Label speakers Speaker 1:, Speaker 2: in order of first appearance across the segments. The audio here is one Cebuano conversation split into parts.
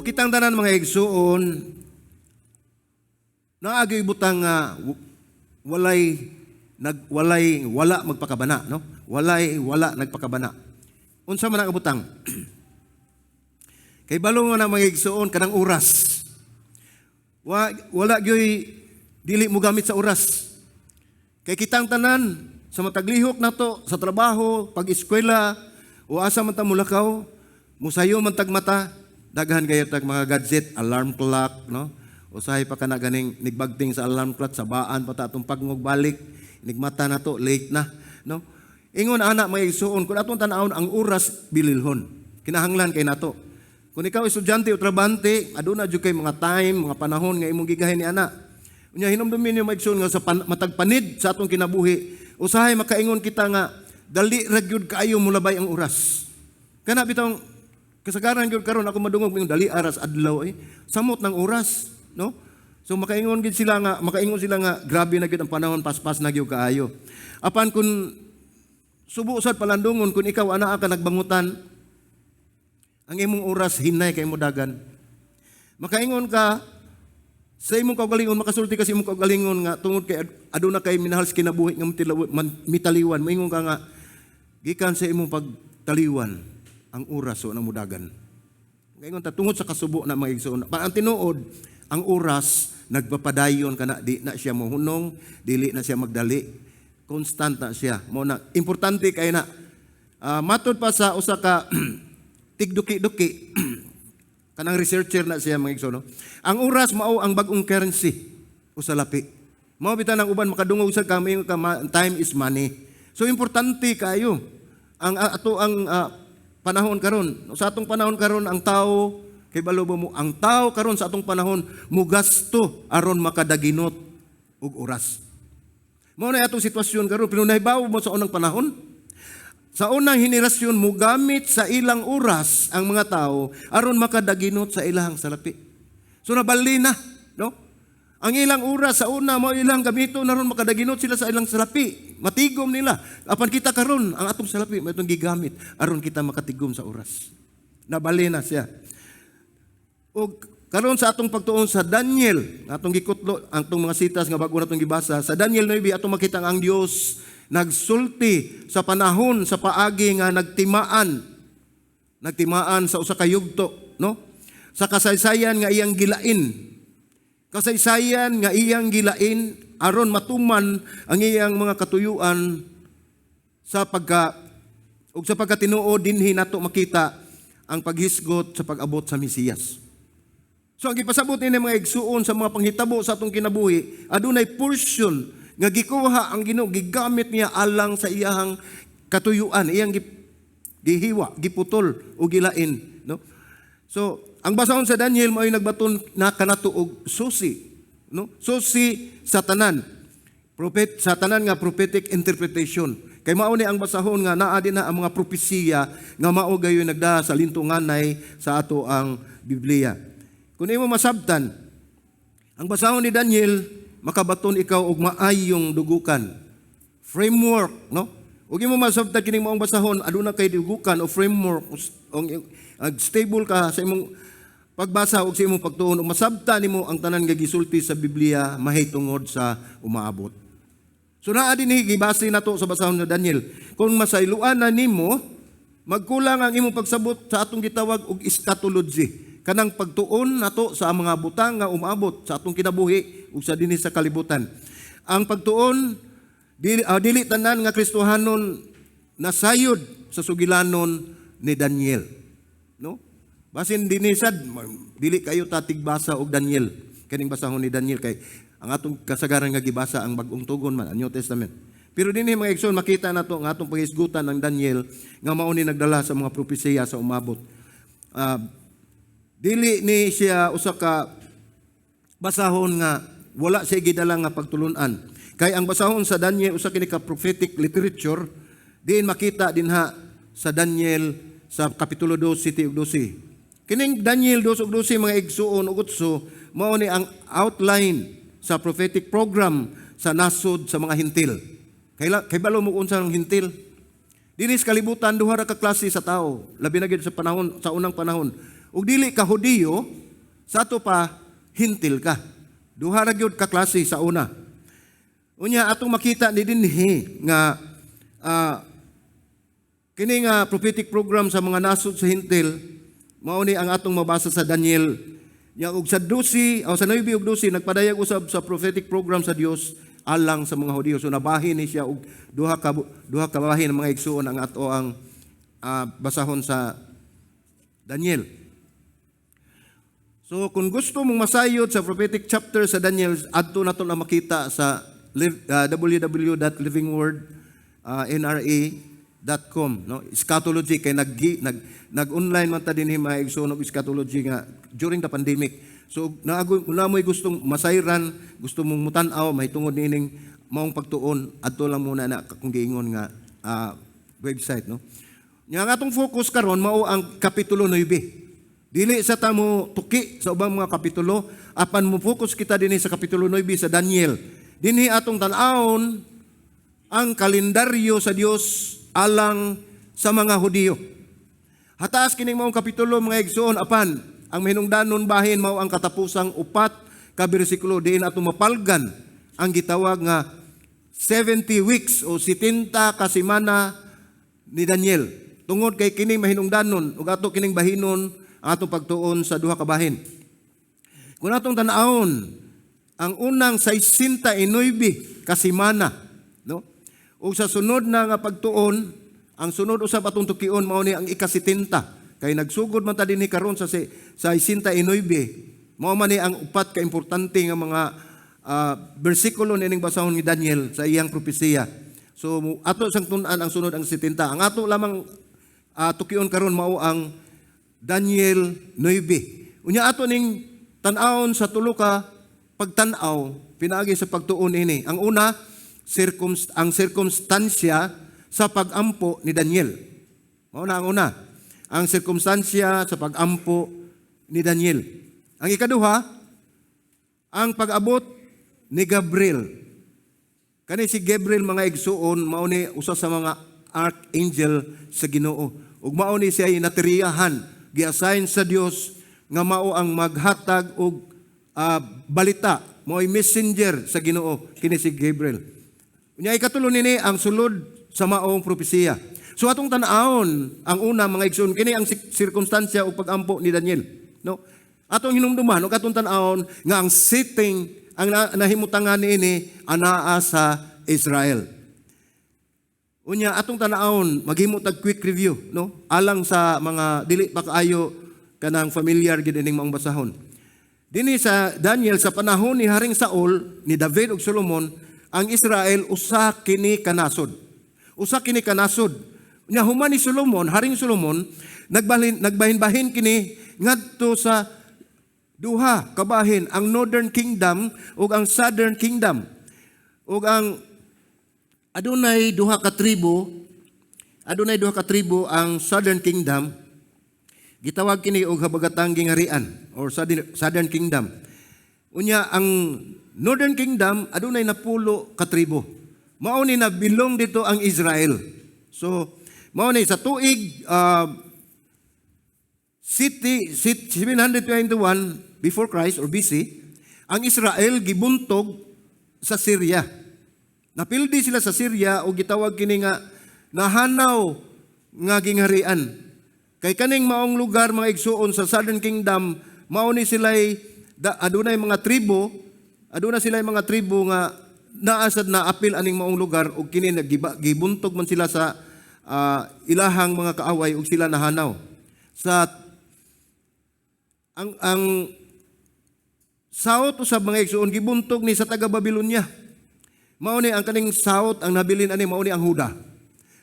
Speaker 1: Kitang tanan, mga igsuon, naa gyuy butang nga walay nag walay wala magpakabana, no? Walay wala nagpakabana. Unsa man ang butang? Kay balo nga na, mga igsuon, kanang oras. Wala gyoy dili mo gamit sa oras. Kay kitang tanan sa mataglihok nato sa trabaho, pag-eskwela o asa man ta mulakaw, musayo man tag mata, daghan kayo tag mga gadget, alarm clock, no? Usahay pa kana ganing nigbagting sa alarm clock, sabaan pa ta atong pagngog balik, nigmata nato, late na, no? Ingon ana, mga igsuon, kung atong tan-awon ang oras, bililhon. Kinahanglan kay nato. Kung ikaw estudyante o trabahante, aduna jud kay mga time, mga panahon nga imong gigahin ni ana. Unya hinumdumin niyo, mga igsuon, nga sa matag panid sa atong kinabuhi, usahay makaingon kita nga dali ra gyud kaayo mulabay ang oras. Kana bitong kasagaran gyud karon ako madungog yung dali aras adlaw eh. Samot ng oras, no? So makaingon sila nga grabe na gyud ang panahon, paspas na gyud kaayo. Apan kung subo sad palandungon, kung ikaw anaa ka nagbangutan, ang imong oras hinay kay mo dagan. Makaingon ka sa imong kaugalingon, makasulti ka sa imong kaugalingon nga tungod kay aduna kay minahal sa kinabuhi nga mitaliwan, moingon ka nga gikan sa imong pagtaliwan ang oras so nang mudagan. Ngayon ta tungod sa kasubo na, mga igsoon. Pa ang tinuod, ang oras nagpapadayon kana, di na siya mohunong, dili na siya magdali. Constant na siya. Mo na importante kay na. Matod pa sa usa ka tigduki-duki kanang researcher na siya, mga igsoon, no? Ang oras mao ang bagong currency o salapi. Mao bitaw ang uban makadungog sa kami ka time is money. So importante kayo ang ato ang panahon karon. Sa atong panahon karon, ang tao, kay balo ba mo, ang tao karon sa atong panahon mugasto aron makadaginot og oras. Mao na atong sitwasyon karon, pero nahibaw mo sa unang panahon, sa unang henerasyon, mugamit sa ilang oras ang mga tao aron makadaginot sa ilang salapi. So nabali na, no? Ang ilang oras sa una mo ilang gamito naron makadaginot sila sa ilang salapi. Matigom nila. Apan kita karon, ang atong salapi mao itong gigamit aron kita makatigom sa oras. Nabali na siya. O karon sa atong pagtuon sa Daniel, atong gikutlo ang atong mga sitas nga bago natong gibasa, sa Daniel 9 atong makita nga ang Dios nagsulti sa panahon sa paagi nga nagtimaan nagtimaan sa usa ka yugto, no? Sa kasaysayan nga iyang gilain. Kasaysayan nga iyang gilain aron matuman ang iyang mga katuyuan sa pagka ug sa pagkatinuod dinhi nato makita ang paghisgot sa pag-abot sa Mesiyas. So ang gipasabot nini, mga igsuon, sa mga panghitabo sa atong kinabuhi, adunay portion nga gikuha ang Ginoo, gigamit niya alang sa iyahang katuyuan, iyang gihiwa, giputol o gilain, no? So, ang basahon sa Daniel mao'y nagbaton na kanato og susi, no? Susi sa tanan. Prophet sa tanan nga prophetic interpretation. Kay mao ni ang basahon nga naa din na ang mga propesiya nga mao gayoy nagdaa sa lintunganay sa ato ang Biblia. Kung imo masabtan, ang basahon ni Daniel, makabaton ikaw og maayong dugukan. Framework, no? Ug imo masabtan kining maong basahon, aduna kay dugukan o framework, o stable ka sa imong pagbasa ug sa imong pagtuon ug masabtan nimo ang tanan nga gisulti sa Biblia mahitungod sa umaabot. So naa dinhi gibase nato sa basahon ni Daniel. Kung masayloan na nimo, magkulang ang imong pagsabot sa atong gitawag og eschatology. Kanang pagtuon nato sa mga butang nga umaabot sa atong kinabuhi ug sa dinhi sa kalibutan. Ang pagtuon dili tanan nga Kristohanon nasayod sa sugilanon ni Daniel. No? Basin dinhi sad dili kayo ta tigbasa og Daniel. Kaning basahon ni Daniel kay ang atong kasagaran nga gibasa ang Bagong Tugon man, ang New Testament. Pero dinhi, mga igsoon, makita nato ang atong paghisgutan ng Daniel nga mao ni nagdala sa mga propesiya sa umabot. Dili ni siya usa ka basahon nga wala siya gidala nga pagtulunan. Kay ang basahon sa Daniel usa kini ka prophetic literature, diin makita dinha sa Daniel sa kapitulo 2 ug 12. Kining Daniel 2 ug 12, mga igsuon ug utso, mao ni ang outline sa prophetic program sa nasod sa mga Hentil. Kay balo mo unsa ang Hentil? Dinhi sa kalibutan, duha ra ka klase sa tao, labi na gyud sa panahon sa unang panahon. Ug dili ka Hudiyo, sa ato pa Hentil ka. Duha ra gyud ka klase sa una. Unya atong makita ni dinhi nga kini nga prophetic program sa mga nasod sa Hentil, mao ni ang atong mabasa sa Daniel. Nya og sa 12 o sa 9 ug 12, nagpadayag usab sa prophetic program sa Dios alang sa mga Hudiyo. So nabahin ni siya og duha ka bahin ng mga igsuon ang ato ang basahon sa Daniel. So kung gusto mong masayod sa prophetic chapter sa Daniel, adto nato na makita sa www.livingwordnra.com, no? Eschatology, kay nag nag nag-online man ta dinhi, mga igsoon, og eschatology nga during the pandemic. So naago na mo'y gustong masayran, gusto mong mutan-aw mahitungod niining maong pagtuon, adto lang muna na kung giingon nga website, no? Nya ang atong focus karon mao ang kapitulo 9. Dili sa ta mo tuki sa ubang mga kapitulo, apan mo focus kita dinhi sa kapitulo 9 sa Daniel. Dinhi atong tan-awon ang kalendaryo sa Dios alang sa mga Hudiyo. Hataas kining maong kapitulo, mga igsoon, apan ang mahinungdanon bahin mao ang katapusang 4 ka bersikulo, diin atong mapalgan ang gitawag nga 70 weeks o 70 ka semana ni Daniel. Tungod kay kini mahinungdanon ug ato kining bahinon ang atong pagtuon sa duha ka bahin. Kung atong tan-awon ang unang 69 ka semana, no? Ug sa sunod na nga pagtuon, ang sunod usab atong tukion mao ni ang ika-70. Kay nagsugod man ta dinhi karon sa 69. Mao man ni ang upat ka importante nga mga bersikulo nining basahon ni Daniel sa iyang propesiya. So ato sang tun-an ang sunod, ang 70. Ang ato lamang tukion karon mao ang Daniel 9. Unya ato ning tan-awon sa tulo ka pagtan-aw pinaagi sa pagtuon ini. Ang una, ang sirkumstansya sa pagampo ni Daniel. Mao na ang una. Ang sirkumstansya sa pagampo ni Daniel. Ang ikaduha, ang pag-abot ni Gabriel. Kani si Gabriel, mga igsuon, mao ni usa sa mga archangel sa Ginoo. Ug mao ni siya natiriyahan, gi-assign sa Dios nga mao ang maghatag og balita, mao'y messenger sa Ginoo kini si Gabriel. Unya ikatulo nini, ang sulod sa maong propesiya. So atong tan-awon ang una, mga igsoon, kini ang sirkumstansya ug pagampo ni Daniel, no? Atong hinumduman ug atong tan-awon nga ang setting, ang nahimutangan niini, anaa sa Israel. Unya atong tan-awon, maghimo tag quick review, no? Alang sa mga dili pa kaayo kanang familiar gid ining maong basahon. Dinhi sa Daniel, sa panahon ni Haring Saul, ni David ug Solomon, ang Israel usa kini kanasod. Usa kini kanasod. Nya human ni Solomon, Haring Solomon, nagbahin-bahin kini ngadto sa duha kabahin, ang Northern Kingdom ug ang Southern Kingdom. Ug ang adunay duha ka tribo, adunay duha ka tribo ang Southern Kingdom. Gitawag kini og Habagatang Gingharian or Southern Kingdom. Unya ang Northern Kingdom adunay 10 ka tribo. Mao ni nabilong dito ang Israel. So mao ni sa tuig city 721 before Christ or BC, ang Israel gibuntog sa Syria. Napildi sila sa Syria o gitawag kini nga nahanaw nga gingharian. Kay kaning maong lugar, mga igsuon, sa Southern Kingdom, mao ni sila'y adunay mga tribo, aduna sila'y mga tribo nga naasad na apil aning maong lugar ug kini gibuntog man sila sa ilahang mga kaaway ug sila nahanaw. Sa ang South usab, mga igsuon, gibuntog ni sa taga Babylonia. Mao ni ang kaning South, ang nabilin ani mao ni ang Huda.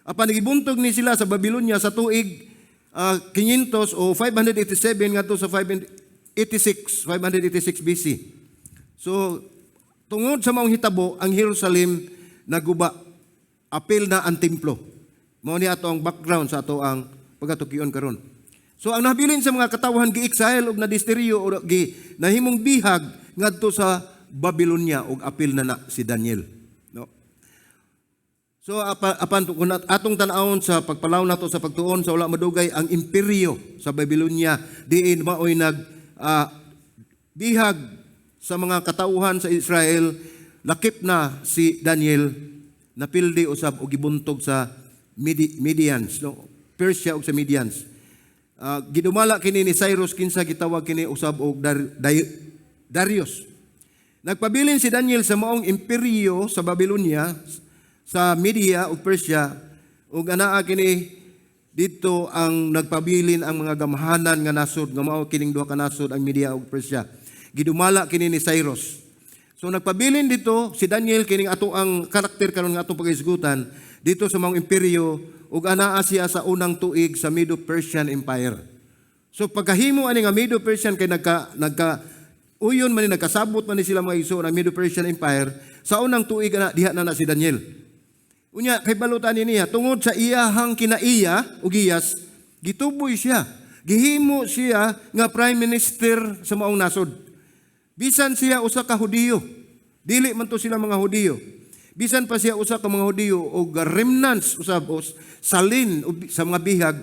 Speaker 1: Apan gibuntog ni sila sa Babylonia sa tuig 500 o 587 ngadto sa 586 586 BC. So tungod sa maong hitabo, ang Jerusalem naguba, apil na ang templo. Mao ni ato ang background sa ato ang pagatukion karon. So ang nabilin sa mga katawhan gi-exile ug nadisteriyo o gi nahimong bihag ngadto sa Babylonia ug apil na na si Daniel. No? So apan kung atong tan-awon sa pagpalaw nato sa pagtuon sa wala madugay, ang imperyo sa Babylonia diin maoy nag bihag sa mga katawhan sa Israel, lakip na si Daniel, napildi usab og gibuntog sa Medians, no, Persia ug sa Medians. Gidumala kini ni Cyrus, kinsa gitawag kini usab og Darius. Nagpabilin si Daniel sa maong imperyo sa Babylonia, sa Media ug Persia, ug anaa kini dito ang nagpabilin ang mga gamhanan nga nasod nga mao kining duha ka nasod, ang Media ug Persia. Gidumala kini ni Cyrus. So nagpabilin dito si Daniel, kining ato ang karakter karon nga atong paghisgutan, dito sa maong imperyo, ug anaa siya sa unang tuig sa Medo-Persian Empire. So pagkahimo ani nga Medo-Persian, kay nagka nagka uyon man ni, nagkasabot man ni sila, mga igsoon, ang Medo-Persian Empire sa unang tuig ana diha na na si Daniel. Unya kay balutan niya, tungod sa iyahang kinaiya ug giyas, gituboy siya. Gihimo siya nga prime minister sa maong nasod. Bisan siya usa ka Hudiyo. Dili man to sila mga Hudiyo. Bisan pa siya usa ka mga Hudiyo og remnants usab o salin sa mga bihag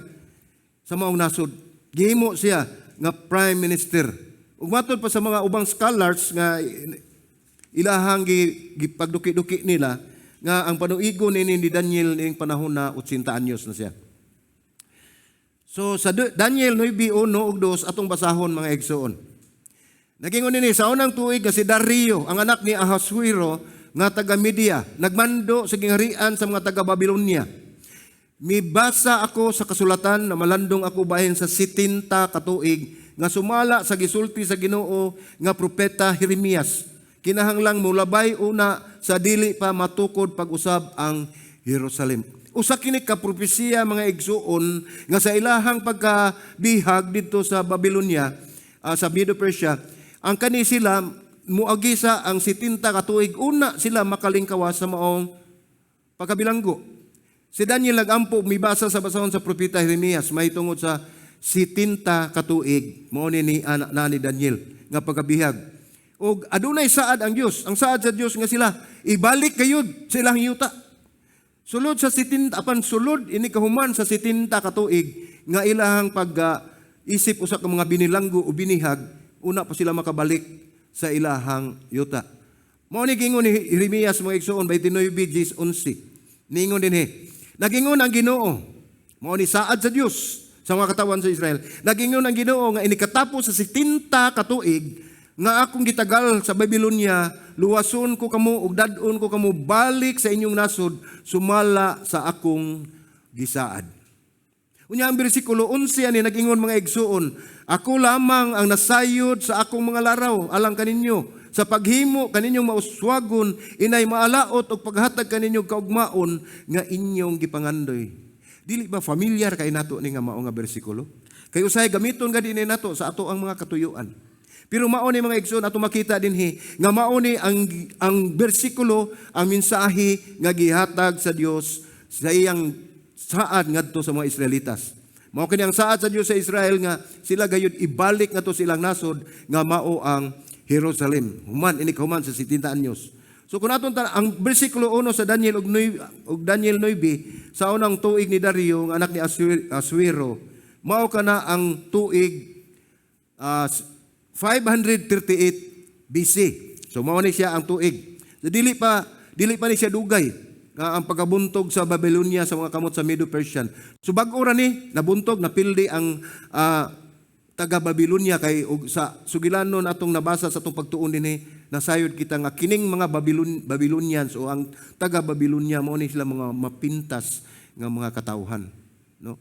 Speaker 1: sa maong nasod. Gihimo siya nga prime minister. Ug matod pa sa mga ubang scholars nga ilahang gipagduki-duki nila nga ang panuigo ni Daniel ning panahon na 80 anyos na siya. So sa Daniel 9:1 ug 2 atong basahon, mga igsoon. Nagingon nini, sa unang tuig nga si Dario, ang anak ni Ahasuero nga taga Media, nagmando sa gingharian sa mga taga Babylonia. Mibasa ako sa kasulatan na malandong ako bahin sa 70 katuig nga sumala sa gisulti sa Ginoo nga propeta Jeremias. Kinahanglang mulabay una sa dili pa matukod pag-usab ang Jerusalem. Usa kini ka propesiya, mga igsuon, nga sa ilahang pagkabihag didto sa Babylonia, sa Medo-Persia, ang kani sila muagi sa ang 70 ka tuig una sila makalingkawas sa maong pagkabilanggo. Si Daniel nagampo, mibasa sa basahon sa propeta Jeremias may tungod sa 70 katuig mao ni anak na ni Daniel nga pagkabihag. Og adunay saad ang Dios. Ang saad sa Dios nga sila ibalik kayod sa ilang yuta. Sulod sa 70, apan sulod ini kahuman sa 70 katuig nga ilahang pag isip usa ka mga binilanggo o binihag, una pa sila makabalik sa ilahang yuta. Mao ni gingon ni Jeremias, mga igsoon, 29:11. Ningon dinhi. Nagingon ang Ginoo. Mao ni saad sa Dios sa mga katawan sa Israel. Nagingon ang Ginoo nga inikatapos sa 70 katuig nga akong gitagal sa Babylonia, luwason ko kamo ug dad-on ko kamo balik sa inyong nasod sumala sa akong gisaad. Unya ang bersikulo 11 ani nag-ingon, mga igsuon, "Ako lamang ang nasayod sa akong mga laraw alang kaninyo sa paghimo kaninyong mauswagon inay maalaot og paghatag kaninyo kaugmaon nga inyong gipangandoy." Dili ba familiar kay nato ni nga mao nga bersikulo? Kay usahay gamiton gani ni nato sa ato ang mga katuyuan. Pero mao ni, mga igsoon, ato makita dinhi nga mao ni ang bersikulo, ang mensahe nga gihatag sa Dios sa iyang saad ngadto sa mga Israelitas. Mao kini ang saad sa Dios sa Israel nga sila gayud ibalik ngadto silang nasod nga mao ang Jerusalem. Human ini human sa 70 anyos. So kung aton ang bersikulo 1 sa Daniel ug Daniel 9, sa unang tuig ni Dario nga anak ni Asuero, mao kana ang tuig 538 BC. So mao ni siya ang tuig. So dili pa ni siya dugay nga ang pagkabuntog sa Babylonia sa mga kamot sa Medo-Persian. So bag-o ra ni nabuntog, napildi ang taga Babylonia, kay og sa sugilanon atong nabasa sa atong pagtuon dinhi, nasayod kita nga kining mga Babylonians o ang taga Babylonia, mao ni sila mga mapintas nga mga katawhan, no?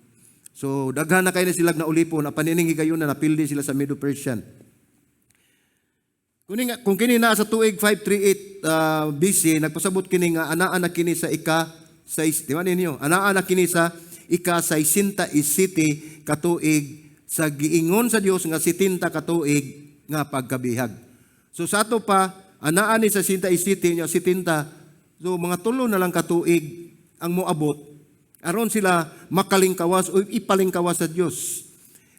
Speaker 1: So daghan na kay na sila naulipon, apan ining higayon na napildi sila sa Medo-Persian. Kung kini naa sa tuig 538 BC, nagpasabot kini nga anaa na kini sa ika 6, di ba ninyo? Anaa na kini sa ika 67 katuig sa giingon sa Dios nga 70 katuig nga pagkabihag. So sa ato pa, anaa ni sa 67 nya 70, so mga 3 na lang katuig ang moabot aron sila makalingkawas o ipalingkawas sa Dios.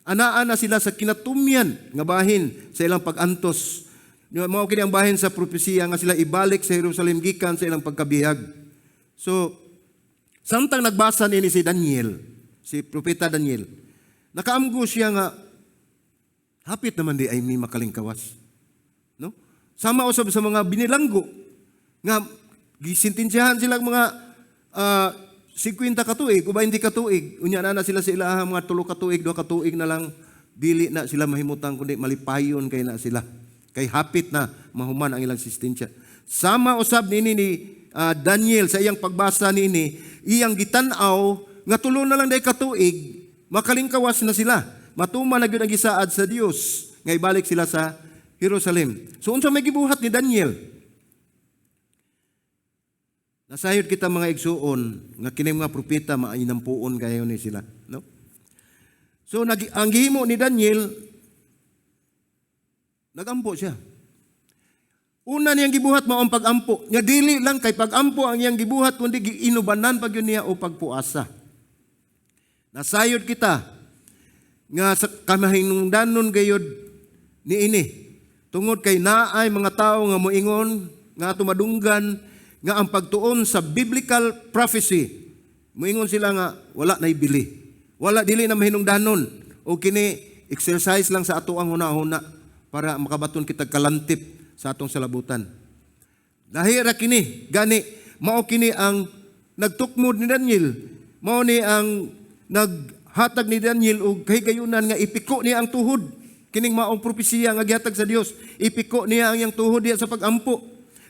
Speaker 1: Anaa na sila sa kinatumyan nga bahin sa ilang pag-antos. Mao kini ang bahin sa propesiya nga sila ibalik sa Jerusalem gikan sa ilang pagkabihag. So, Samtang nagbasa nini si Daniel, si Propeta Daniel, nakaamgo siya nga hapit naman diay mi makalingkawas. No? Sama usab sa mga binilanggo nga gisintensyahan sila mga 50 ka tuig o 20 ka tuig. Unya na na sila sa ilahang mga 3 ka tuig, 2 ka tuig na lang, dili na sila mahimutang kundi malipayon kay na sila. Kay hapit na mahuman ang ilang sentensya. Sama usab nini ni Daniel sa iyang pagbasa niini, iyang gitan-aw nga 3 na lang diay ka tuig, makalingkawas na sila. Matuman na gyud ang gisaad sa Dios nga ibalik sila sa Jerusalem. So unsa may gibuhat ni Daniel? Nasayod kita, mga igsuon, nga kini mga propeta mainampuon kayo ni sila, no? So ang gihimo ni Daniel, nagampo siya. Una niyang gibuhat mao ang pagampo. Nga dili lang kay pagampo ang iyang gibuhat kundi giinubanan pag yun niya o pagpuasa. Nasayod kita nga sa kamahinungdanon gayod niini tungod kay naay mga tawo nga moingon nga ato madunggan nga ang pagtuon sa biblical prophecy, moingon sila nga wala nay bili. Wala, dili na mahinungdanon o kini exercise lang sa ato ang hunahuna para makabaton kita kalantip sa atong salabutan. Lahi ra kini, gani mao kini ang nagtukmod ni Daniel, mao ni ang naghatag ni Daniel og kahigayunan nga ipiko niya ang tuhod. Kining maong propesiya nga gihatag sa Dios, ipiko niya ang iyang tuhod diya sa pagampo.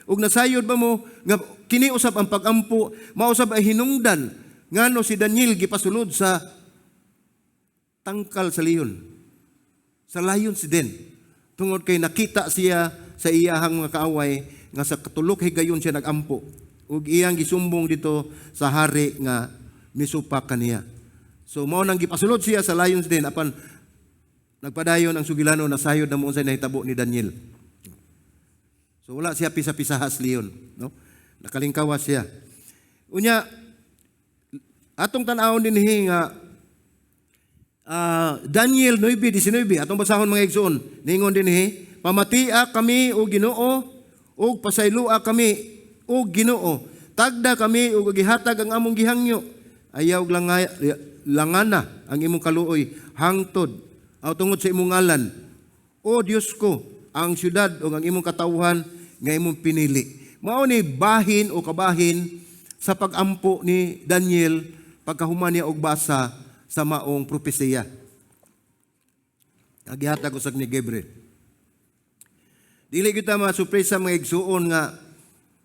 Speaker 1: Ug nasayod ba mo nga kini usab ang pagampo, mao usab ay hinungdan ngano si Daniel gipasulod sa tangkal sa leon, sa lion's den? Tungod kay nakita siya sa iyahang mga kaaway nga sa katulok higayon siya nagampo ug iyang gisumbong dito sa hari nga misupak kaniya. So mao nang gipasulod siya sa lion's den, apan nagpadayon ang sugilano, nasayod na mo unsay nahitabo ni Daniel. So wala siya pisa-pisahas leon, no? Nakalingkawas siya. Unya atong tan-awon dinhi nga Daniel 9:19, atong basahon, mga igsoon. Ningon dinhi, "Pamatia kami, o Ginoo, ug pasaylua kami, o Ginoo. Tagda kami ug gihatag ang among gihangyo. Ayaw langana ang imong kaluoy hangtod aw tungod sa imong ngalan. O Dios ko, ang syudad ug ang imong katawhan nga imong pinili." Mao ni bahin o kabahin sa pagampo ni Daniel pagkahuman niya og basa sa maong propesiya. Gihatag usab ni Gabriel. Dili kita masurpresa, mga igsuon, nga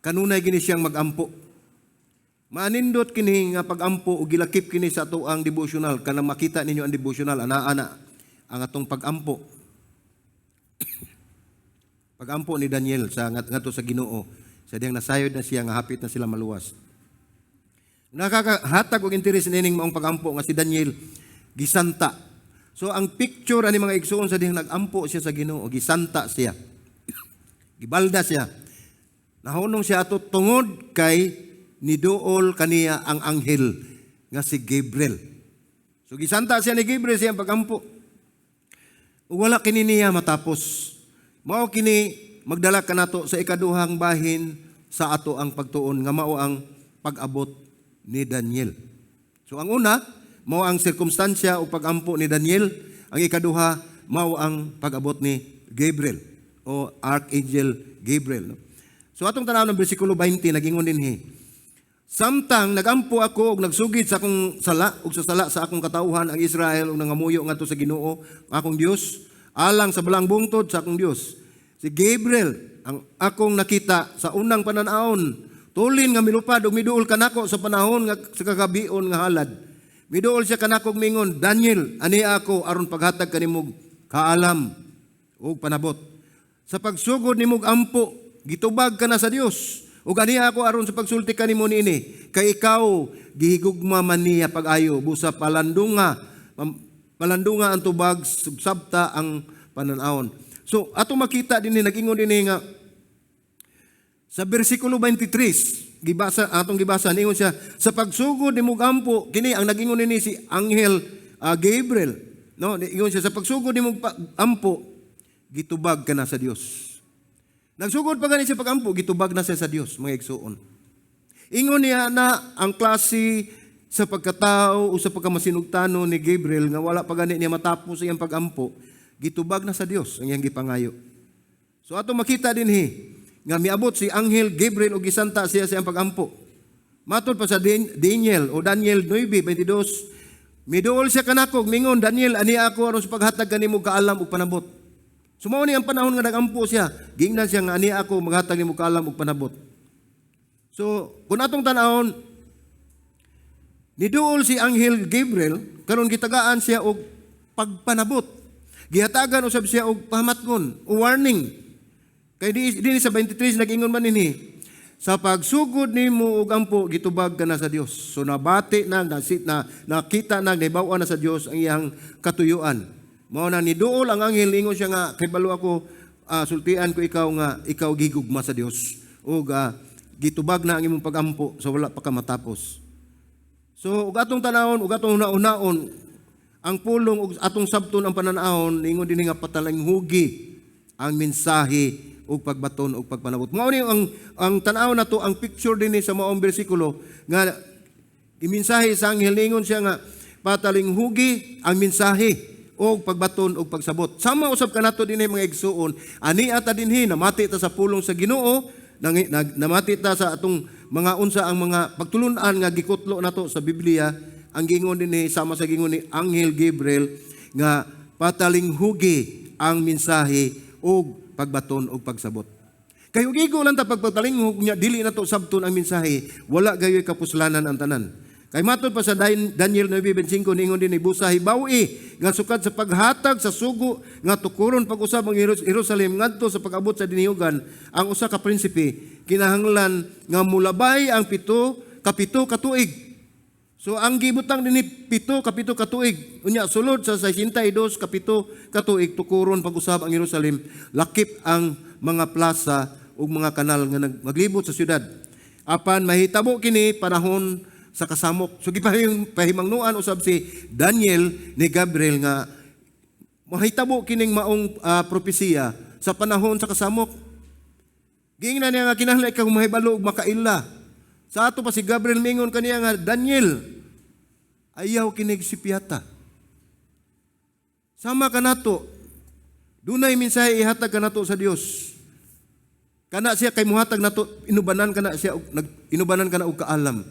Speaker 1: kanunay gini siyang magampo. Manindot kini nga pagampo ug gilakip kini sa ato ang devotional. Kanang makita ninyo ang devotional, ana-ana ang atong pagampo. Pagampo ni Daniel sa ngadto sa Ginoo sa diyang nasayod na siya nga hapit na sila maluwas. Nakakahatag og interes nining maong pagampo nga si Daniel gisanta. So ang picture ani, mga igsuon, sa diyang nagampo siya sa Ginoo, gisanta siya. Gibalda siya. Nahunong siya ato tungod kay niduol kaniya ang anghel nga si Gabriel. So gisanta siya ni Gabriel siyang pagampo. Ug wala kini niya matapos. Mao kini magdala kanato sa ikaduhang bahin sa ato ang pagtuon nga mao ang pag-abot ni Daniel. So ang una, mao ang sirkumstansya o pagampo ni Daniel. Ang ikaduha, mao ang pag-abot ni Gabriel o Archangel Gabriel. No? So atong tanaw ng bersikulo 20, nagingon dinhi. "Samtang nagampo ako og nagsugid sa akong sala ug sa sala sa akong katawhan ang Israel ug nangamuyo ngadto sa Ginoo akong Dios alang sa balaang bungtod sa akong Dios, si Gabriel ang akong nakita sa unang panan-awon, tulin nga milupad ug miduol kanako sa panahon nga sa kagabion nga halad. Miduol siya kanako ug mingon, 'Daniel, ani ako aron paghatag kanimog kaalam ug panabot. Sa pagsugod nimog ampo, gitubag ka na sa Dios. Ug ani ako aron sa pagsulti kanimo niini, kay ikaw gihigugma man niya pag-ayo, busa palandunga ang tubag, sabta ang panan-awon.'" So ato makita dinhi, nag-ingon dinhi nga sa bersikulo 23, gibasa atong gibasa, ningon siya, "Sa pagsugod nimog ampo," kini ang nag-ingon nini si Anghel Gabriel, no? Ingon siya, "Sa pagsugod nimog ampo, gitubag ka na sa Dios." Nagsugod pa gani siya pagampo, gitubag na siya sa Dios, mga igsuon. Ingon niya na ang klase sa pagkatao o sa pagkamasinugtano ni Gabriel nga wala pa gani niya matapos iyang pagampo, gitubag na sa Dios ang iyang gipangayo. So ato makita dinhi nga miabot si Anghel Gabriel ug gisanta siya sa iyang pagampo. Matod pa sa Daniel o Daniel 9:22, miduol siya kanako, mingon, "Daniel, ani ako aron sa paghatag kanimo kaalam ug panabot." So mao ni ang panahon nga nagampo siya, giingnan siya nga ani ako maghatag nimo kaalam ug panabot. So kung atong tan-awon, niduol si Anghel Gabriel, karon gitagaan siya og pagpanabot. Gihatagan usab siya og pahamatgon o warning. Kay di sa 23 nag-ingon man nini, sa pagsugod nimo og ampo, gitubag ka na sa Dios. So nabati na, nasit na, nakita na, nahibaw-an na sa Dios ang iyang katuyuan. Mao na niduol ang anghel, ingon siya nga kabalo ako, sultian ko ikaw nga ikaw gigugma sa Dios. Ug gitubag na ang imong pagampo sa wala pa ka matapos. So ug atong tanawon ug atong una-unaon ang pulong ug atong sabton ang pananahon, ingon dinhi nga patalinghugi ang mensahe ug pagbaton ug pagpanabot. Mao ni ang tan-aw nato, ang picture dinhi sa maong bersikulo nga imensahe sa anghel, ningon siya nga patalinghugi ang mensahe og pagbaton ug pagsabot. Sama usab kanato dinhi, mga igsuon, ani ata dinhi namati ta sa pulong sa Ginoo, namati ta sa atong mga unsa ang mga pagtulun-an nga gikutlo nato sa Biblia, ang gingon dinhi sama sa gingon ni Anghel Gabriel nga patalinghugi ang mensahe ug pagbaton ug pagsabot. Kay ug igo lang ta pagpatalinghug nya dili nato sabton ang mensahe, wala gayoy kapuslanan ang tanan. Kay matod pa sa Daniel 9:25, ningon dinhi, busa hibaw-i nga sukad sa paghatag sa sugo nga tukuron pag-usab ang Jerusalem ngadto sa pag-abot sa dinihugan ang usa ka prinsipe, kinahanglan nga mulabay ang 7 kapito ka tuig. So ang gibutang dinhi 7 kapito ka tuig. Unya sulod sa 62 kapito ka tuig tukuron pag-usab ang Jerusalem, lakip ang mga plaza ug mga kanal nga maglibot sa syudad. Apan mahitabo kini panahon sa kasamok. So gipahimangnuan usab si Daniel ni Gabriel nga mahitabo kining maong propesiya sa panahon sa kasamok. Giingnan niya nga kinahanglan ikaw mahibalo ug makaila. Sa ato pa si Gabriel mingon kaniya nga, "Daniel, ayaw kinig sipyata." Sama kanato, dunay mensahe ihatag kanato sa Dios. Kana siya kay muhatag nato, inubanan kana siya inubanan kana og kaalam.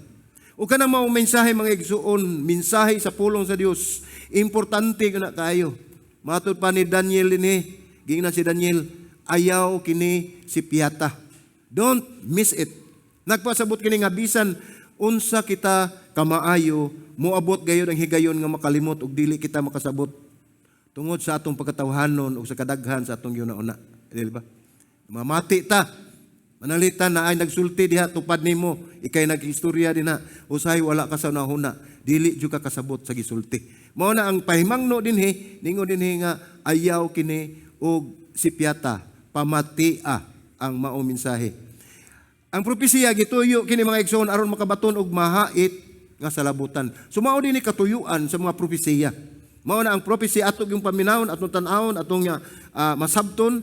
Speaker 1: O kana mao mensahe, mga igsuon, mensahe sa pulong sa Dios, importante kana kaayo. Matod pa ni Daniel ini, giingnan si Daniel, "Ayaw kini sipyata." Don't miss it. Nagpasabot kini nga bisan unsa kita kamaayo, moabot gayon ang higayon nga makalimot ug dili kita makasabot tungod sa atong pagkatawhanon ug sa kadaghan sa atong yuna-una. Dili ba? Mamati ta. Manalitan na ay nagsulti diha tupad nimo, ikay nag-istorya dinha, usahay wala ka sa nahuna, dili jud ka kasabot sa gisulti. Mao na ang pahimangno dinhi, ningon dinhi nga ayaw kini og sipyata, pamatia ang mao mensahe. Ang propesiya gituyo kini, mga igsoon, aron makabaton og mahait nga salabutan. So mao dinhi katuyuan sa mga propesiya. Mao na ang propesya ato yung paminawon, atong tan-awon, atong masabton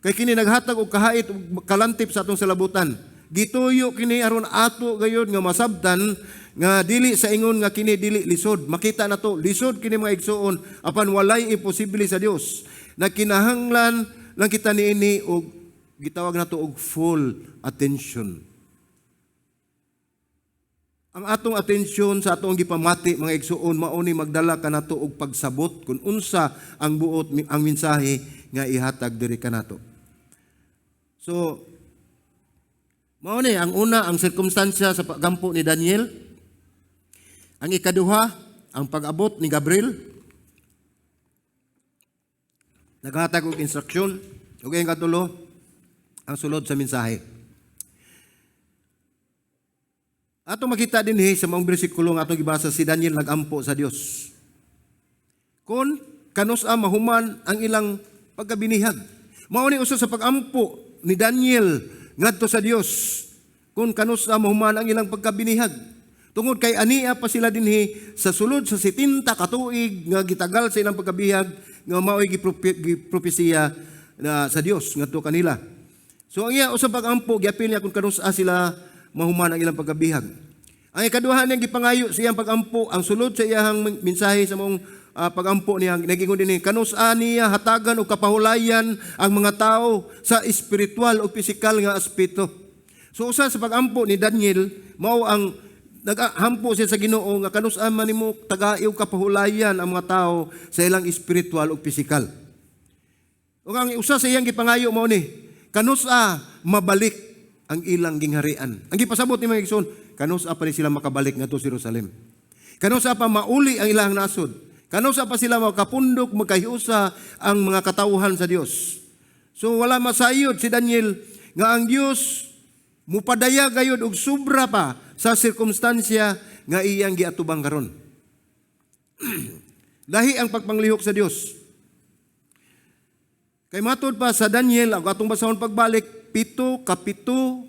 Speaker 1: kay kini naghatag og kahait ug kalantip sa atong salabutan. Gituyo kini aron ato gayud nga masabtan nga dili sa ingon nga kini dili lisod. Makita nato lisod kini, mga igsuon, apan walay imposible sa Dios. Nagkinahanglan lang kita niini og gitawag nato og full attention. Ang atong atensyon sa atong gipamati, mga igsuon, mao ni magdala kanato og pagsabot kung unsa ang buot ang mensahe nga ihatag diri kanato. So mao ni ang una, ang sirkumstansya sa paggampo ni Daniel. Ang ikaduha, ang pag-abot ni Gabriel. Naghatag og instruksyon. Ug ang katulo, ang sulod sa mensahe. Ato makita dinhi sa maong bersikulo nga atong gibasa, si Daniel nagampo sa Dios kung kanus-a mahuman ang ilang pagkabinihag. Mao ni usa sa pagampo ni Daniel ngadto sa Dios kung kanus-a mahuman ang ilang pagkabinihag. Tungod kay ania pa sila dinhi sa sulod sa 70 katuig nga gitagal sa ilang pagkabihag nga mao'y gipropesiya na sa Dios ngadto kanila. So ang iya usa pagampo, giapil niya kung kanus-a sila mahuman ang ilang pagkabihag. Ang ikaduha niyang gipangayo sa iyang pagampo, ang sulod sa iyang mensahe sa maong pagampo niya, nagingon dinhi, kanus-a niya hatagan og kapahulayan ang mga tao sa espiritual o pisikal nga aspeto? So usa sa pagampo ni Daniel, mao ang naghampo siya sa Ginoo nga kanus-a man nimo tagai og kapahulayan ang mga tao sa ilang espiritual o pisikal. Ug ang usa sa iyang gipangayo mao ni, kanus-a mabalik ang ilang gingharian? Ang gipasabot ni mga igsoon, kanus-a pa ni sila makabalik ngadto sa Jerusalem? Kanus-a pa mauli ang ilang nasod? Kanus-a pa sila makapundok, magkahiusa ang mga katawhan sa Dios? So wala masayod si Daniel nga ang Dios mupadaya gayud og sobra pa sa sirkumstansya nga iyang giatubang karon. Lahi ang pagpanglihok sa Dios. Kay matod pa sa Daniel, ang atong basahon pagbalik, 7 ka 7,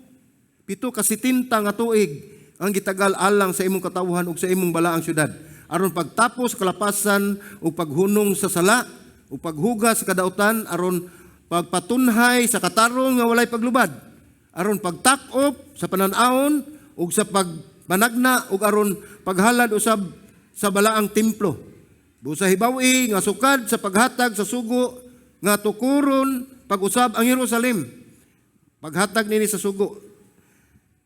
Speaker 1: 70 nga tuig ang gitagal alang sa imong katawhan ug sa imong balaang syudad, aron pagtapos kalapasan ug paghunong sa sala ug paghugas sa kadautan, aron pagpatunhay sa katarong nga walay paglubad, aron pagtak-op sa panan-awon ug sa pagpanagna ug aron paghalad usab sa balaang templo. Busa hibaw-i nga sukad sa paghatag sa sugo nga tukuron pag-usab ang Jerusalem. Paghatag nini sa sugo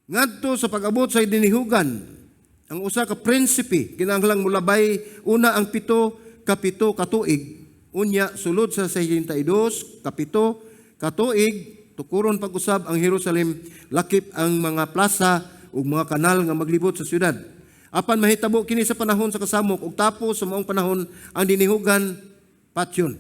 Speaker 1: ngadto sa pag-abot sa dinihugan, ang usa ka prinsipe kinahanglang mulabay una ang 77 ka tuig. Unya sulod sa 62 ka 7 ka tuig, tukuron pag-usab ang Jerusalem, lakip ang mga plaza ug mga kanal nga maglibot sa syudad. Apan mahitabo kini sa panahon sa kasamok, ug tapos sa maong panahon ang dinihugan patyon.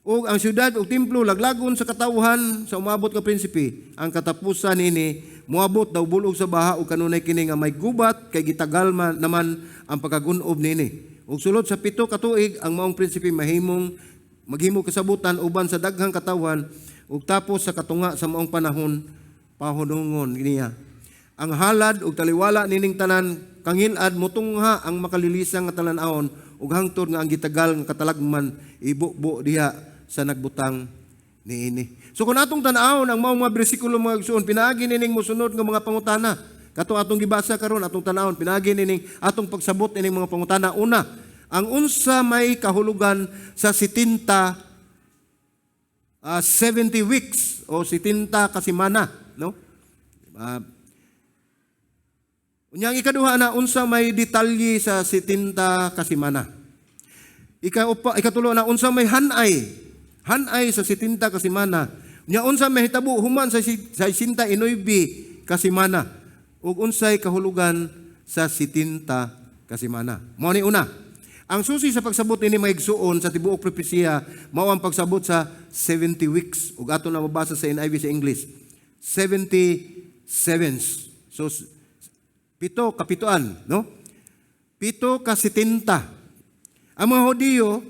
Speaker 1: Ug ang syudad ug templo laglagon sa katawhan sa umabot nga prinsipe. Ang katapusan nini moabot daw bulog sa baha, ug kanunay kini nga may gubat kay gitagal man naman ang pagkagun-ob niini. Ug sulod sa 7 ka tuig ang maong prinsipe mahimong maghimo kasabutan uban sa daghang katawhan, ug tapos sa katunga sa maong panahon pahunungon niya. Ang halad ug taliwala nining tanan kangilad mutungha ang makalilisang nga talan-awon ug hangtod nga ang gitagal nga katalagman ibubo diha sa nagbutang niini. So kung atong tan-awon ang maong mga bersikulo, mga igsoon, pinaagi nining mosunod nga mga pangutana. Kato atong gibasa karon, atong tan-awon, pinaagi nining atong pagsabot nining mga pangutana. Una, ang unsa may kahulugan sa 70 70 weeks o 70 kasimana, no? Unya ang ikaduha na, unsa may detalye sa 70 kasimana? Ikatulo na, unsa may hanay? Hanay sa 70 kasimana. Unya unsa may hitabo human sa 69 kasimana? Ug unsay kahulugan sa 70 kasimana? Mao ni una. Ang susi sa pagsabot nini, mga igsuon, sa tibuok propesiya mao ang pagsabot sa 70 weeks, ug ato na mabasa sa NIV sa English. 77. So 7 kapituan, no? 7 ka 70. Ang mga Hudiyo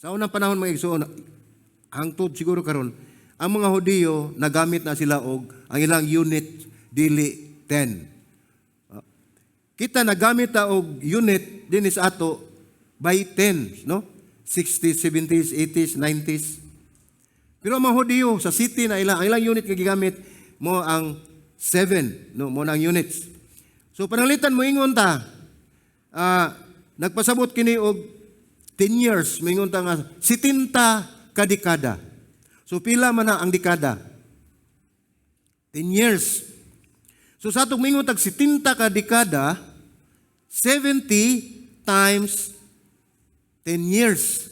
Speaker 1: sa unang panahon, mga igsuon, hangtod siguro karon, ang mga Hudiyo nagamit na sila og ang ilang unit dili 10. Kita nagamit ta og unit dinhi sa ato by 10, no? 60s, 70s, 80s, 90s. Pero ang mga Hudiyo sa city na ila, ang ilang unit nga gigamit mao ang 7, no? Mao na ang units. So pananglitan moingon ta, nagpasabot kini og 10 years, moingon ta nga 70 ka dekada. So pila man na ang dekada? 10 years. So sa atong mingon tag 70 ka dekada, 70 times 10 years.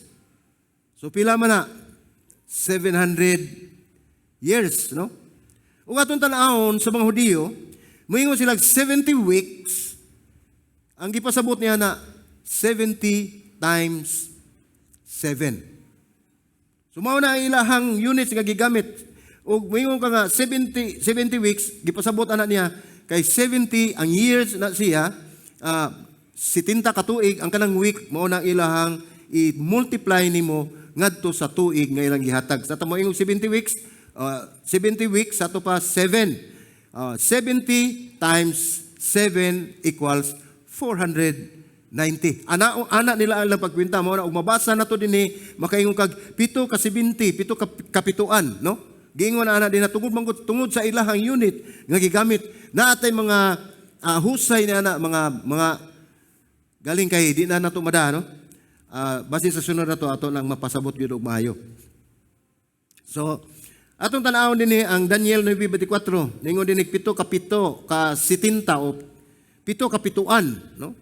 Speaker 1: So pila man na? 700 years, no? Ug atong tan-awon sa mga Hudiyo, moingon sila 70 weeks, ang gipasabot niya na 70 times 7. So mao na ang ilahang units nga gigamit. Ug moingon ka nga 70 70 weeks, gipasabot ana niya kay 70 ang years na siya, 70 ka tuig ang kanang week, mao na ang ilahang i-multiply nimo ngadto sa tuig nga ilang gihatag. Sa tamo ingong 70 weeks, 70 weeks sa ato pa 7. 70 times 7 equals 490. Ana ana nila ang pagkwenta. Mao na ug mabasa nato dinhi, makaingon kag 7 ka 70, 7 ka kapituan, no? Giingon na ana din na tungod manggod tungod sa ilahang unit nga gigamit na atay mga Husay niya na mga galing kay di na nato mada, no? Base sa sunod na to, ato nang mapasabot gyud og maayo. So, atong tan-awon dinhi ang Daniel 9:24. Ningon dinhi pito ka pito ka 70 o pito ka pituan, no?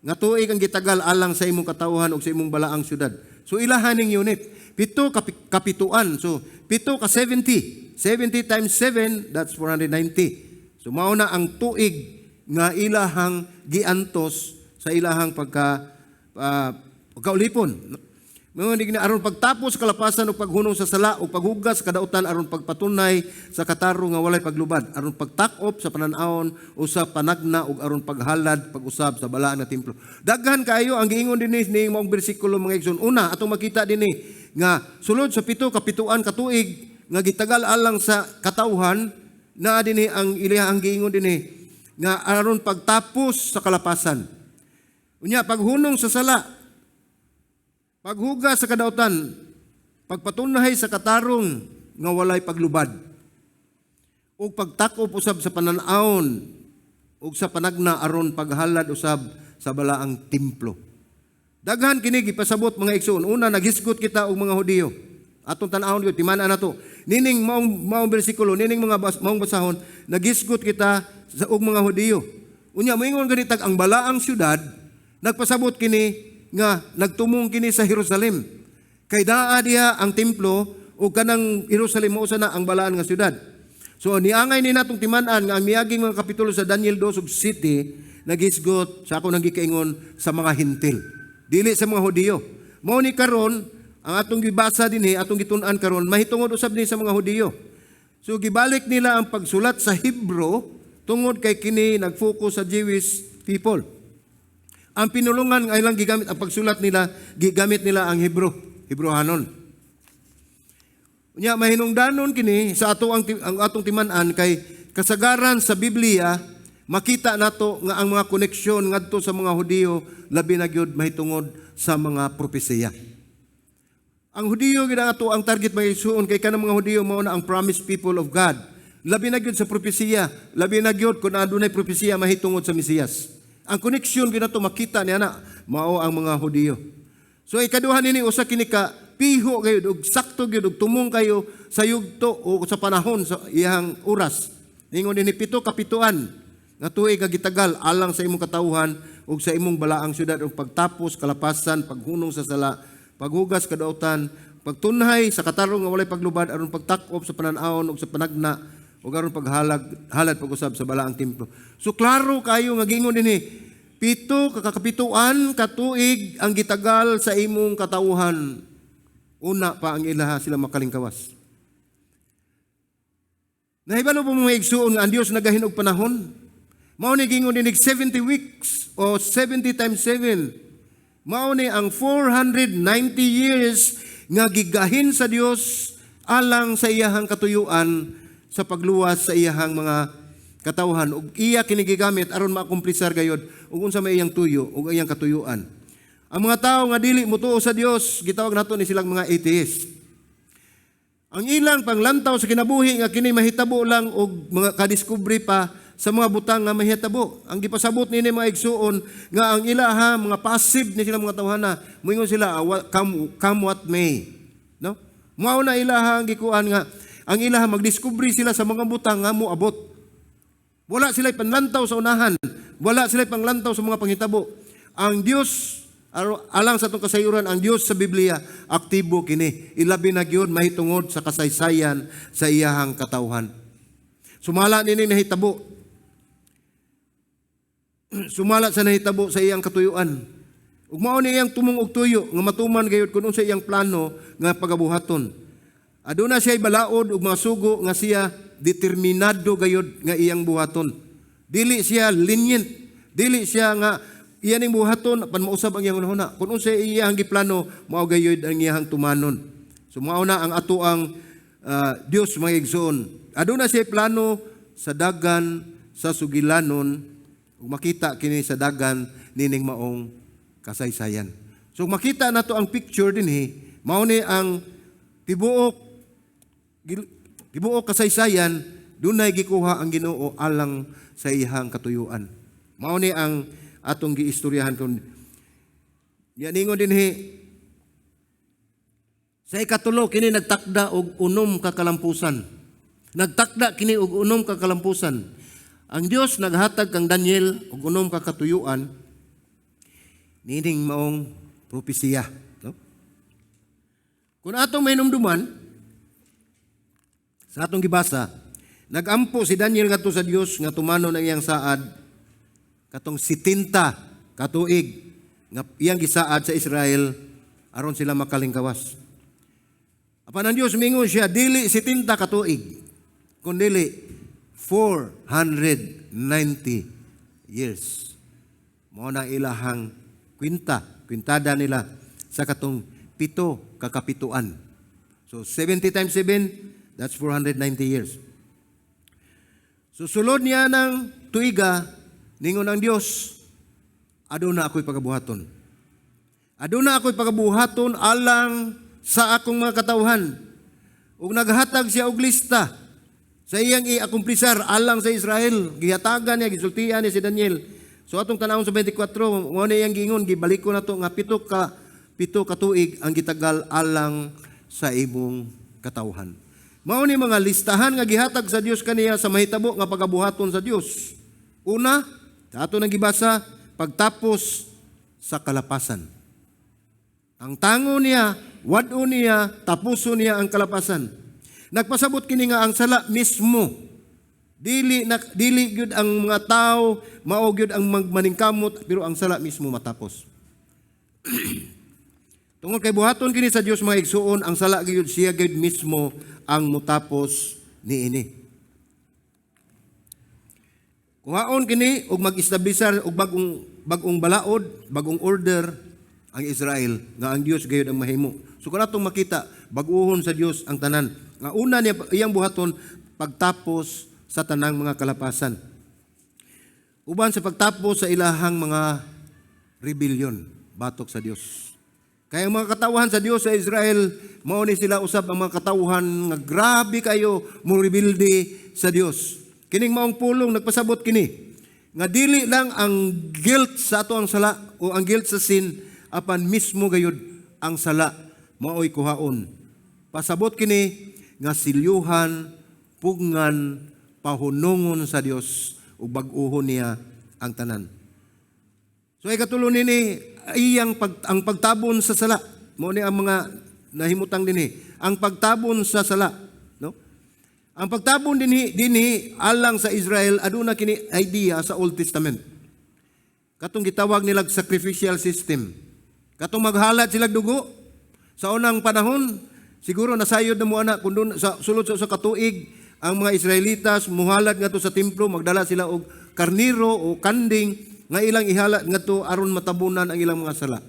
Speaker 1: Nga tuig ang gitagal alang sa imong katawhan ug sa imong balaang syudad. So ilahan ning unit. Pito ka kapituan. So pito ka 70. 70 times 7, that's 490. So mao na ang tuig nga ilahang giantos sa ilahang pagkaulipon. Mao ni aron pagtapos kalapasan ug paghunong sa sala ug paghugas kadautan, aron pagpatunay sa katarong nga walay paglubad, aron pagtakop sa panan-awon o sa panagna ug aron paghalad pag-usab sa balaan nga templo. Daghan kaayo ang giingon dinhi ni maong bersikulo, mga igsoon. Una, atong makita dinhi nga sulod sa pito ka pituan ka tuig nga gitagal alang sa katawhan, naa dinhi ang ilahang giingon dinhi nga aron pagtapos sa kalapasan. Unya, paghunong sa sala, paghugas sa kadautan, pagpatunhay sa katarong nga walay paglubad, ug pagtakop usab sa panan-awon ug sa panagna aron paghalad usab sa balaang templo. Daghan kini gipasabot, mga igsoon. Una, naghisgot kita og mga Hudiyo. Atong tan-awon gyud, timan-an nato. Nining maong bersikulo, nining mga maong basahon, naghisgot kita sa og mga Hudiyo. Unya moingon ganitag ang balaang syudad, nagpasabot kini nga nagtumong kini sa Jerusalem. Kay daa diha ang templo ug kanang Jerusalem mao sa na ang balaan nga syudad. So niangay ni natong timan-an nga ang miaging mga kapitulo sa Daniel 2 ug City naghisgot sa ako nang gikaingon sa mga Hentil. Dili sa mga Hudiyo. Mao ni karon ang atong gibasa dinhi, atong gitun-an karon, mahitungod usab ni sa mga Hudiyo. So gibalik nila ang pagsulat sa Hebrew tungod kay kini nag-focus sa Jewish people. Ang pinulungan ay lang gigamit ang pagsulat nila, gigamit nila ang Hebrew, Hebrehanon. Unya mahinungdanon kini sa ato ang atong timan-an kay kasagaran sa Biblia makita nato nga ang mga koneksyon ngadto sa mga Hudiyo, labi na gyud mahitungod sa mga propesiya. Ang Hudiyo gid ang ato ang target, mga igsuon, kay kanang mga Hudiyo mao na ang promised people of God. Labi na gyud sa propesiya, labi na gyud kung adunay propesiya mahitungod sa Mesiyas. Ang koneksyon gyud nato makita niya na mao ang mga Hudiyo. So ikaduha nini, usa kini ka piho gayud ug sakto gyud ug tumong kayo sa yugto o sa panahon sa iyang oras. Ningon dinhi pito kapituan nga tuig nga gitagal alang sa imong katawhan ug sa imong balaang syudad ug pagtapos kalapasan, paghunong sa sala, paghugas kadautan, pagtunhay sa katarong nga walay paglubad, aron pagtakop sa panan-awon ug sa panagna ug aron paghalag halad pag-usab sa balaang templo. So klaro kayo nga giingon dinhi pito kakapituan katuig ang gitagal sa imong katawhan una pa ang ilaha sila makalingkawas. Nahibalo po, mga igsuon, nga ang Dios nagahin og panahon. Mao ni giingon dinhi 70 weeks o 70 times 7. Mao ni ang 490 years nga gigahin sa Dios alang sa iyahang katuyuan sa pagluwas sa iyahang mga katawhan ug iya kini gigamit aron maakumplisar gayod ug unsa may iyang tuyo ug iyang katuyuan. Ang mga tawo nga dili motuo sa Dios, gitawag nato ni silang mga atheist. Ang ilang panglantaw sa kinabuhi nga kini mahitabo lang og mga kadiskubre pa sa mga butang nga mahitabo. Ang gipasabot nini, mga igsuon, nga ang ilaha mga passive ni sila mga tawhana. Moingon sila, "Ah, come what may." No? Mao na ilaha ang gikuan nga ang ilaha magdiskubre sila sa mga butang nga moabot. Wala sila panlantaw sa unahan. Wala sila panglantaw sa mga panghitabo. Ang Dios, alang sa atong kasayuran, ang Dios sa Biblia aktibo kini. Ilabi na gyud mahitungod sa kasaysayan sa iyahang katawhan. Sumala nini nahitabo. Sumala sa nahitabo sa iyang katuyuan. Ug mao ni iyang tumong og tuyo nga matuman gayud kun unsa iyang plano nga pagabuhaton. Aduna siya balaod ug mga sugo nga siya determinado gayud nga iyang buhaton. Dili siya lenient. Dili siya nga iya ning buhaton apan mausab ang iyang hunahuna. Kung unsa iyang giplano, mao gayud ang iyang tumanon. So mao na ang ato ang Dios, mga igsoon. Aduna siya plano sa dagan sa sugilanon ug makita kini sa dagan nining maong kasaysayan. So makita nato ang picture dinhi, mao ni ang tibuok kasaysayan, dunay gikuha ang Ginoo alang sa iyang katuyuan. Mao ni ang atong giistoryahan kun niya ningon dinhi sa ikatulo, kini nagtakda og 6 ka kalampusan. Nagtakda kini og 6 ka kalampusan. Ang Dios naghatag kang Daniel og 6 ka katuyuan nining maong propesiya, no? Kung atong mahinumduman sa atong gibasa, nagampo si Daniel ngadto sa Dios nga tumanon ang iyang saad katong 70 ka tuig nga iyang gisaad sa Israel aron sila makalingkawas. Apan ang Dios mingon siya, dili 70 ka tuig, kundili 490 years. Mao na ilahang kwinta, kwintada nila sa katong 7 ka kapituan. So 70 times 7, that's 490 years. So sulod niya ng tuiga, ningon ang Dios, "Aduna ako'y pagabuhaton. Aduna ako'y pagabuhaton alang sa akong mga katawhan." Ug naghatag siya og lista sa iyang i-akumplisar alang sa Israel. Gihatagan niya, gisultian niya si Daniel. So atong tanawon sa 24, mao na iyang giingon, gibalik ko na to nga 7 ka tuig ang gitagal alang sa imong katawhan. Mao ni mga listahan nga gihatag sa Dios kaniya sa mahitabo nga pagabuhaton sa Dios. Una, sa ato nang gibasa, pagtapos sa kalapasan. Ang tango niya, wad-o niya, tapuso niya ang kalapasan. Nagpasabot kini nga ang sala mismo. Dili na dili gyud ang mga tao mao gyud ang magmaningkamot, pero ang sala mismo matapos. Tungod kay buhaton kini sa Dios, mga igsuon, ang sala gyud, siya gyud mismo ang mutapos niini. Kuhaon kini og mag-establisar og bagong balaod, bagong order ang Israel nga ang Dios gayud ang mahimo. So kung atong makita, bag-uhon sa Dios ang tanan. Nga una niya iyang buhaton, pagtapos sa tanang mga kalapasan. Uban sa pagtapos sa ilahang mga rebellion batok sa Dios. Kaya ang mga katawhan sa Dios sa Israel, mao ni sila usab ang mga katawhan nga grabe kayo mo rebelde sa Dios. Kining maong pulong nagpasabot kini nga dili lang ang guilt sa ato ang sala o ang guilt sa sin, apan mismo gayud ang sala maoy kuhaon. Pasabot kini nga silyuhan, pugngan, pahunungon sa Dios ug bag-uhon niya ang tanan. So ikatulo nini iyang ang pagtabon sa sala. Mao ni ang mga nahimutang dinhi. Ang pagtabon sa sala, no? Ang pagtabon dinhi alang sa Israel, aduna kini idea sa Old Testament. Katong gitawag nilag sacrificial system. Katong maghalad sila dugo sa unang panahon, siguro nasayod na mo ana kung dun, sa sulod sa katuig ang mga Israelitas muhalad ngadto sa templo, magdala sila og karniro o kanding nga ilang ihalad ngadto aron matabunan ang ilang mga sala.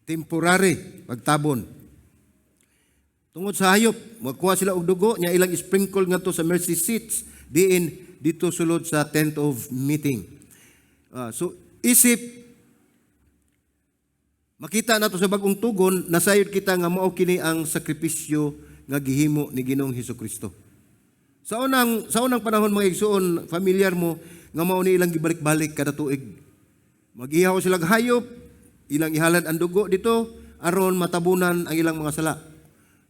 Speaker 1: Temporary pagtabon. Tungod sa hayop, magkuha sila og dugo nya ilang sprinkle ngadto sa mercy seats diin dito sulod sa tent of meeting. So isip makita nato sa Bagong Tugon, nasayod kita nga mao kini ang sakripisyo nga gihimo ni Ginoong Hesukristo. Sa unang panahon, mga igsuon, familiar mo nga mao ni ilang gibalik-balik kada tuig. Magihaw sila hayop, ilang ihalad ang dugo dito aron matabunan ang ilang mga sala.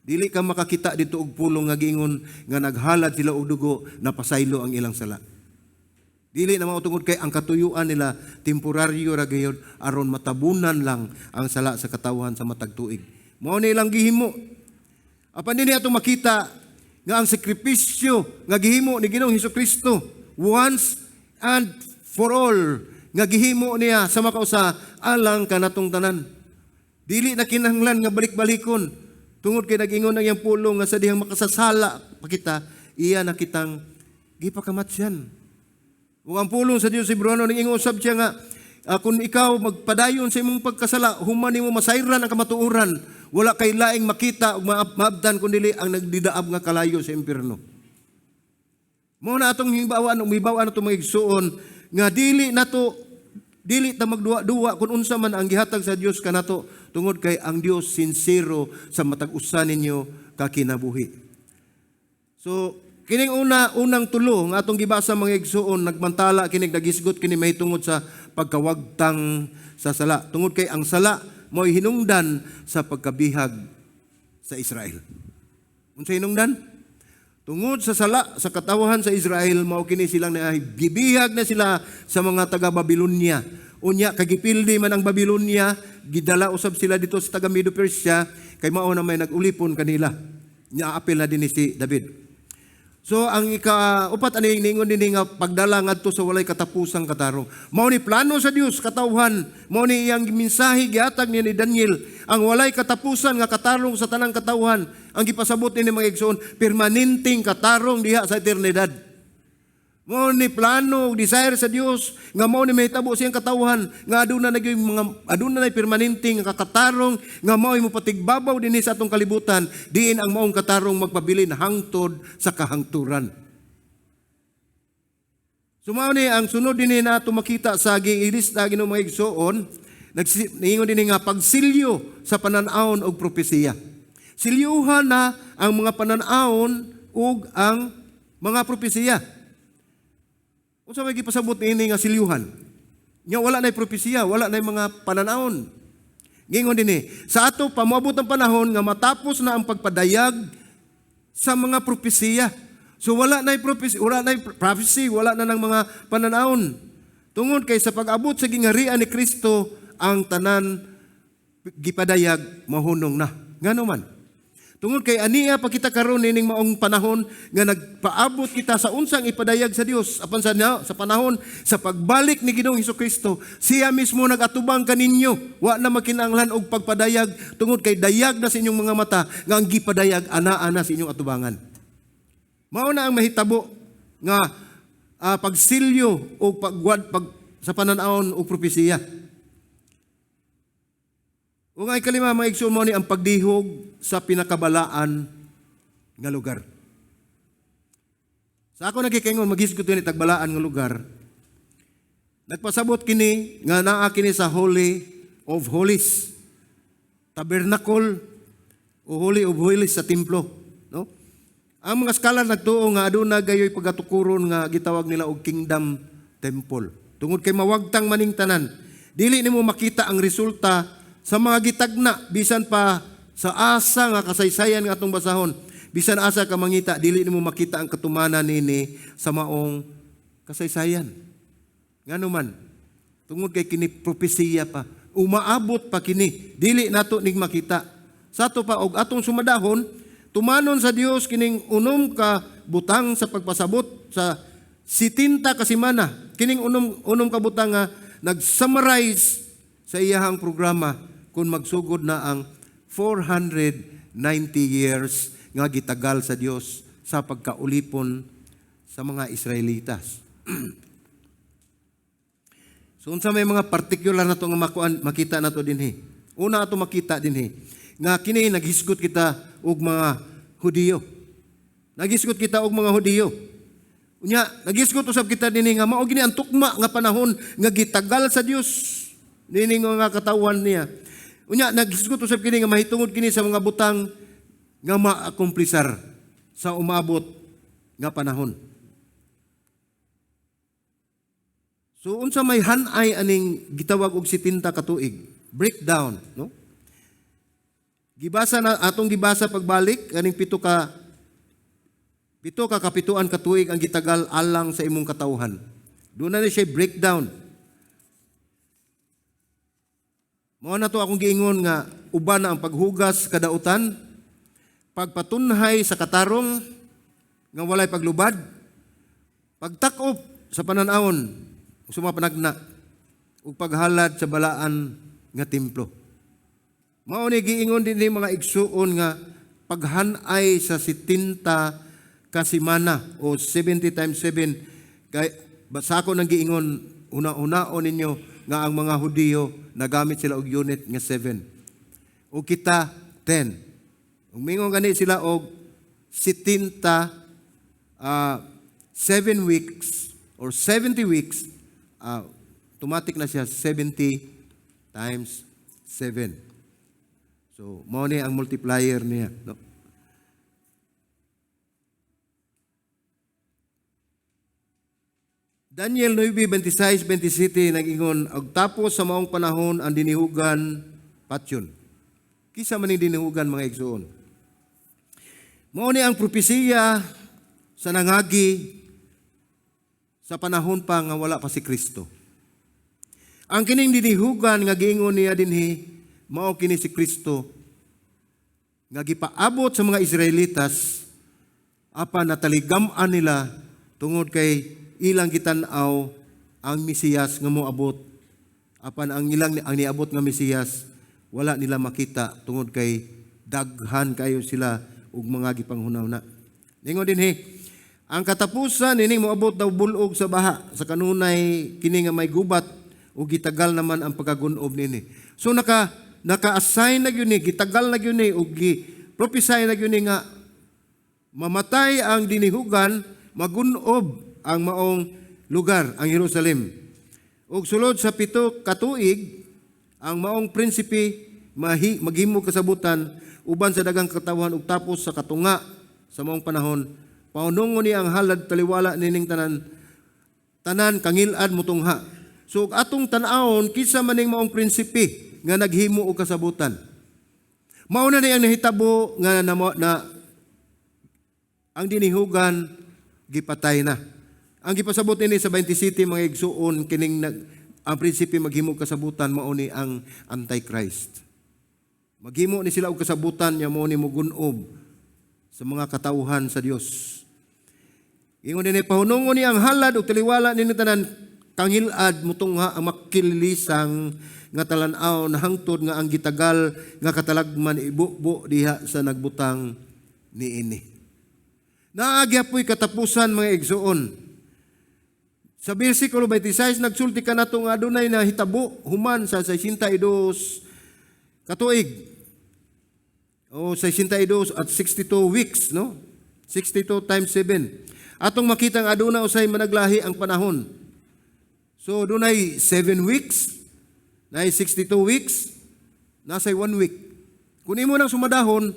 Speaker 1: Dili ka makakita dito og pulong nga giingon nga naghalad sila og dugo, napasaylo ang ilang sala. Dili na mao, tungod kay ang katuyuan nila temporaryo ra gayud aron matabunan lang ang sala sa katawhan sa matag tuig. Mao ni ilang gihimo. Apan dinhi atong makita nga ang sakripisyo nga gihimo ni Ginoong Hesukristo once and for all, nga gihimo niya sa makausa alang kanatong tanan. Dili na kinahanglan nga balik-balikon tungod kay nag-ingon ang iyang pulong nga sa dihang makasasala pa kita, iya na kitang gipakamatsyan. Ug ang pulong sa Dios sa Hebreano, nag-ingon usab siya nga kung ikaw magpadayon sa imong pagkasala human nimo masayran ang kamatuoran, wala kay laing makita ug maabdan kun dili ang nagdidaab nga kalayo sa impierno. Mao na atong hibawan ug mibaw-an ato, mga igsuon, nga dili nato dili ta magduwa-duwa kung unsa man ang gihatag sa Dios kanato, tungod kay ang Dios sinsero sa matag usa ninyo ka kinabuhi. So Kining unang tulo nga atong gibasa, mga igsuon, nagmantala kini, nagisgot kini mahitungod sa pagkawagtang sa sala. Tungod kay ang sala mo'y hinungdan sa pagkabihag sa Israel. Unsa hinungdan? Tungod sa sala sa katawahan sa Israel, mao kini silang gibihag na sila sa mga taga Babylonia. Unya kagipildi man ang Babylonia, gidala usab sila dito sa taga Medo Persia kay mao na may nag-ulipon kanila. Nya apil na din si David. So ang ika-upat ani, ningon dinhi nga pagdala ngadto sa walay katapusang katarong. Mao ni plano sa Dios katawhan, mao ni iyang mensahe gihatag niya ni Daniel, ang walay katapusan nga katarong sa tanang katawhan. Ang gipasabot ni mga igsoon, permanenteng katarong diha sa eternidad. Mao ni plano, desire sa Dios nga mao ni mahitabo siyang katawhan nga aduna na gyud mga aduna na permanente nga katarong nga mao mopatigbabaw dinhi sa atong kalibutan, diin ang maong katarong magpabilin hangtod sa kahangturan. So mao ni ang sunod dinhi na ato makita sa giilista Ginoo, mga igsoon, niingon dinhi nga pagsilyo sa panan-awon og propesiya. Silyuhan na ang mga panan-awon ug ang mga propesiya. Unsa may gipasabot niini nga silyuhan? Nya wala nay propesiya, wala nay mga pananawon. Gingon dinhi, sa ato pa moabot ang panahon nga matapos na ang pagpadayag sa mga propesiya. So wala nay propesy, wala nay prophecy, wala na ng mga pananawon. Tungod kay sa pag-abot sa gingharian ni Kristo, ang tanan gipadayag mahunong na. Ngano man? Tungod kay ania pa kita karon nining maong panahon nga nagpaabot kita sa unsang ipadayag sa Dios apan sa panahon sa pagbalik ni Ginoong Kristo, siya mismo nagatubang kaninyo, wa na makinahanglan og pagpadayag tungod kay dayag na sa inyong mga mata nga ang gipadayag ana-ana sa inyong atubangan. Mao na ang mahitabo nga pagsilyo o pagwad pag sa panan-awon og propesiya. Ug ang ikalima, mga igsoon, mao ni ang pagdihog sa pinakabalaan nga lugar. Sa ako nagkikaingon, maghisgot ni tagbalaan nga lugar. Nagpasabot kini nga naa kini sa Holy of Holies. Tabernacle o Holy of Holies sa templo, no? Ang mga scholar nagtuo nga aduna gayoy pagatukuron nga gitawag nila og Kingdom Temple. Tungod kay mawagtang maning tanan, dili nimo makita ang resulta sa mga gitagna bisan pa sa asa nga kasaysayan nga atong basahon. Bisan asa ka mangita, dili nimo makita ang katumanan nini sa maong kasaysayan. Ngano man? Tungod kay kini propesiya pa. Umaabot pa kini. Dili nato ning makita. Sa ato pa og atong sumadahon, tumanon sa Dios kining 6 ka butang sa pagpasabot sa 70 ka semana. Kining 6 ka butang nga nag-summarize sa iyahang programa kung magsugod na ang 490 years nga gitagal sa Dios sa pagkaulipon sa mga Israelitas. So unsa may mga particular na to nga makuan makita nato dinhi? Una ato makita dinhi nga kini naghisgot kita og mga Hudiyo. Naghisgot kita og mga Hudiyo. Unya, naghisgot usab kita dinhi nga mao gini ang tukma nga panahon nga gitagal sa Dios nining mga katawhan niya. Unya, naghisgot usab kini nga mahitungod kini sa mga butang nga maakomplisar sa umabot nga panahon. So unsa may hanay aning gitawag og 70 ka tuig? Breakdown, no? Gibasa na atong gibasa pagbalik kaning 7 ka kapituan ka tuig ang gitagal alang sa imong katawhan. Doon na ni siya breakdown. Mao na to akong giingon nga uban na ang paghugas kadautan, pagpatunhay sa katarong nga walay paglubad, pagtakop sa panan-awon ug sa mga panagna, ug paghalad sa balaan nga templo. Mao ni giingon dinhi, mga igsuon, nga paghanay sa 70 ka semana o 70 times 7, kay sa ako nang giingon, una-unaon ninyo nga ang mga Hudiyo nagamit sila og unit nga 7. O kita 10. Ug mingon gani sila og 70 7 weeks or 70 weeks, automatic na siya 70 times 7. So, mao ni ang multiplier niya. No? Daniel 9:26, 27 nag-ingon, "Og tapos sa maong panahon, ang dinihugan patyon." Kinsa man ning dinihugan, mga igsoon? Mao ni ang propesiya sa nangagi sa panahon pa nga wala pa si Kristo. Ang kining dinihugan nga giingon niya dinhi, mao kini si Kristo nga gipaabot sa mga Israelitas, apan nataligam-an nila tungod kay ilang gitan-aw ang Mesiyas nga moabot, apan ang niabot nga Mesiyas wala nila makita tungod kay daghan kayo sila ug mga gipanghunahuna. Ningon dinhi, ang katapusan nining moabot daw bulog sa baha sa kanunay kini nga may gubat, ug gitagal naman ang pagkagunob nini. So naka-assign na gyud ni, gitagal na gyud ni ug gi prophesy na gyud ni nga mamatay ang dinihugan, magunob ang maong lugar, ang Jerusalem. Ug sulod sa 7 katuig, ang maong prinsipe maghimo kasabutan uban sa daghang katawhan, ug tapos sa katunga sa maong panahon, pahunungon niya ang halad, taliwala nining tanan tanan kangilad mutungha. So ug atong tan-awon kinsa man ning maong prinsipe nga naghimo og kasabutan. Mao na ni ang nahitabo nga na ang dinihugan gipatay na. Ang gipasabot nini sa 27, mga igsuon, kining ang prinsipe maghimo kasabutan, mao ni ang Antichrist. Maghimo ni sila og kasabutan nya mao ni mugun-ob sa mga katawhan sa Dios. Ingon dinhi, pahunungon ni ang halad ug taliwala nini tanan kangilad mutungha ang makililisang nga talan-aw na hangtod nga ang gitagal nga katalagman ibubo diha sa nagbutang niini. Naa gyapoy katapusan, mga igsuon. Sa versikulo 26, nagsulti ka nato nga adunay nahitabo human sa 62 katuig. O 62 at 62 weeks, no? 62 times 7. Atong makita nga aduna usay managlahi ang panahon. So dunay 7 weeks, naay 62 weeks, nasay 1 week. Kung imo nang sumadahon,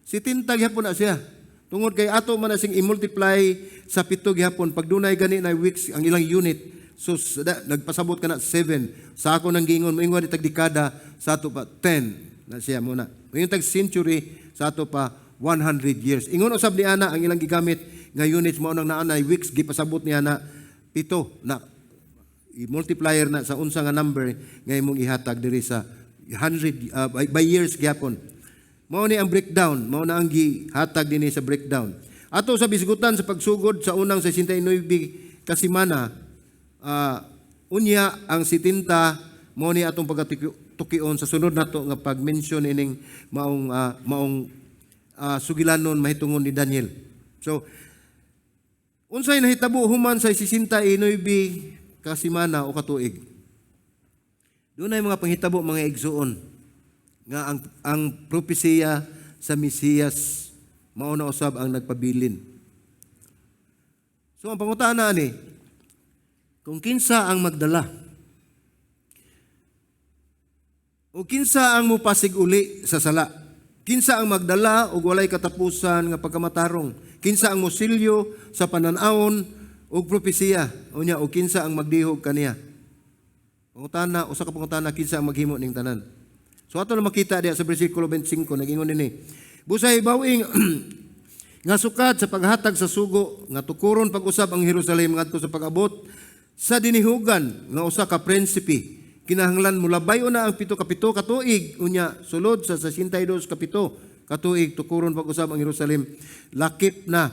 Speaker 1: 70 gihapon na siya. Tungod kay ato man na sing i-multiply sa 7 gihapon, pag dunay gani na weeks ang ilang unit. So nagpasabot ka na 7. Sa ako nang giingon, moingon di tag dekada, sa ato pa 10 na siya muna. Moingon tag century, sa ato pa 100 years. Ingon usab ni ana ang ilang gigamit nga units, mao nang naa nay weeks, gipasabot niya na 7 na i-multiplier na sa unsa nga number nga imong ihatag diri sa 100 by years gyapon. Mao ni ang breakdown, mao na ang gihatag dinhi sa breakdown. Ato sa bisgutan sa pagsugod sa unang 69 kasimana, unya ang 70, mao ni atong pagatukion sa sunod nato nga pag-mention ining maong sugilanon mahitungod ni Daniel. So unsay nahitabo human sa 69 kasimana o katuig? Dunay mga panghitabo, mga igsuon, nga ang propesiya sa Mesiyas mao na usab ang nagpabilin. So ang pangutana ani, kung kinsa ang magdala o kinsa ang mupasig uli sa sala? Kinsa ang magdala og walay katapusan nga pagkamatarong? Kinsa ang mosilyo sa panan-awon og propesiya? Unya o kinsa ang magdihog kaniya? Pangutana, usa ka pangutana, kinsa ang maghimo ning tanan? So ato na makita diya sa bersikulo 25, nagingon dinhi. Busay bawing nga sukad sa paghatag sa sugo nga tukuron pag-usab ang Jerusalem ngadto sa pag-abot sa dinihugan nga usa ka prinsipe, kinahanglan mulabay una ang 77 katuig. Unya sulod sa 62 kapito katuig, tukuron pag-usab ang Jerusalem, lakip na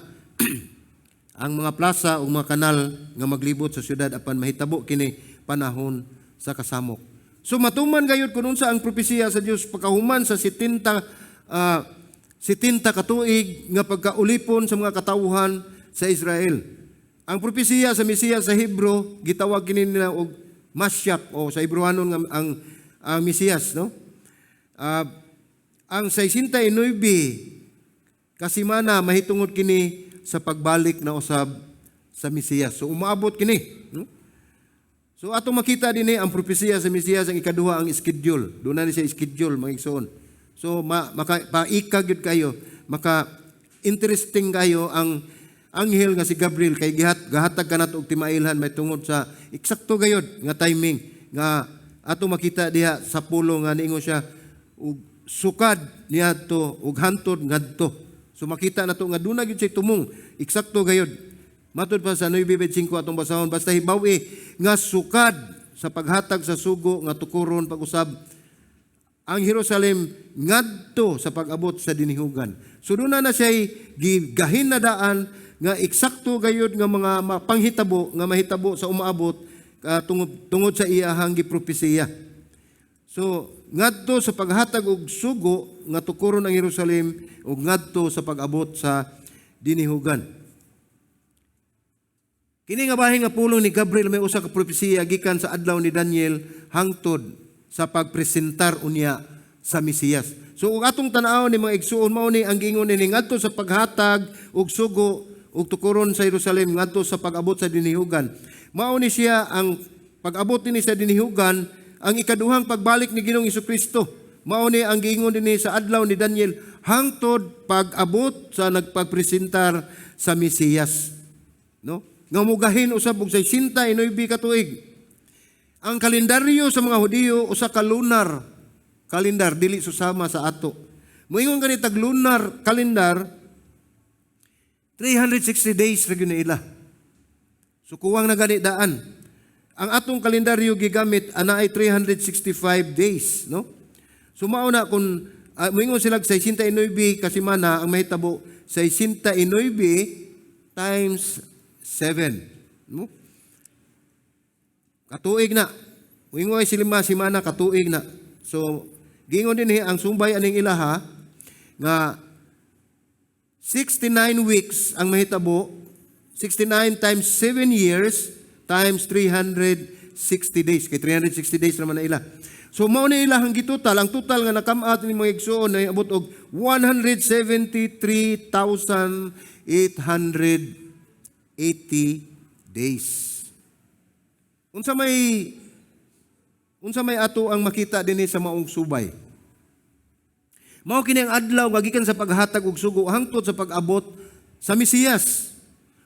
Speaker 1: ang mga plaza ug mga kanal nga maglibot sa syudad, apan mahitabo kini panahon sa kasamok. So matuman gayud kun unsa ang propesiya sa Dios pagkahuman sa 70 katuig nga pagkaulipon sa mga katawhan sa Israel. Ang propesiya sa Mesiyas, sa Hebrew gitawag kini nila og Mashiach o sa Hebrewanon nga ang Mesiyas, no? Ang 69 kasimana mahitungod kini sa pagbalik na usab sa Mesiyas. So umaabot kini, no? So atong makita dinhi ang propesiya sa Mesiyas. Ang ikaduha, ang schedule. Doon na ni siya schedule, mga igsoon. So maka paika gyud kayo, maka interesting kayo ang anghel nga si Gabriel kay gahatag kanato og timailhan may tungod sa eksakto gayod nga timing nga ato makita diha sa pulong nga niingon siya og sukad niadto ug hantod ngadto. So makita nato nga duna gyud siya tumong eksakto gayod. Matud pa sa 9:5 atong basahon, basta hibaw-i nga sukad sa paghatag sa sugo nga tukuron pag-usab ang Jerusalem ngadto sa pag-abot sa dinihugan. So doon na siya gigahin na daan nga eksakto gayud nga mga panghitabo nga mahitabo sa umaabot tungod sa iyahang gipropesiya. So ngadto sa paghatag og sugo nga tukuron ang Jerusalem ug ngadto sa pag-abot sa dinihugan. Kini nga bahin nga pulong ni Gabriel may usa ka propesiya gikan sa adlaw ni Daniel hangtod sa pagpresentar unya sa Mesiyas. So ug atong tan-awon ni, mga igsuon, mao ni ang giingon nini ngadto sa paghatag og sugo ug tukuron sa Jerusalem ngadto sa pag-abot sa dinihugan. Mao ni siya ang pag-abot nini sa dinihugan, ang ikaduhang pagbalik ni Ginoong Kristo. Mao ni ang giingon dinhi sa adlaw ni Daniel hangtod pag-abot sa nagpagpresentar sa Mesiyas. No? Nga mugahin usab og 69 ka tuig. Ang kalendaryo sa mga Hudiyo usa ka lunar kalendar, dili susama sa ato. Moingon gani tag lunar calendar, 360 days ra gyud na ila. So kuwang na gani daan. Ang atong kalendaryo gigamit ana ay 365 days, no? So mao na kung moingon sila 69 ka semana ang mahitabo, 69 times 7, no? Katuig na. Moingon ay silima semana, katuig na. So giingon dinhi ang sumbay aning ilaha nga 69 weeks ang mahitabo, 69 times 7 years times 360 days, kay 360 days naman na ila. So mao ni ilahang gitotal, ang total nga nakam-at ni, mga igsuon, ay abot og 173,880 days. Unsa may ato ang makita dinhi sa maong subay? Mao kini ang adlaw nga gikan sa paghatag og sugo hangtod sa pag-abot sa Mesiyas.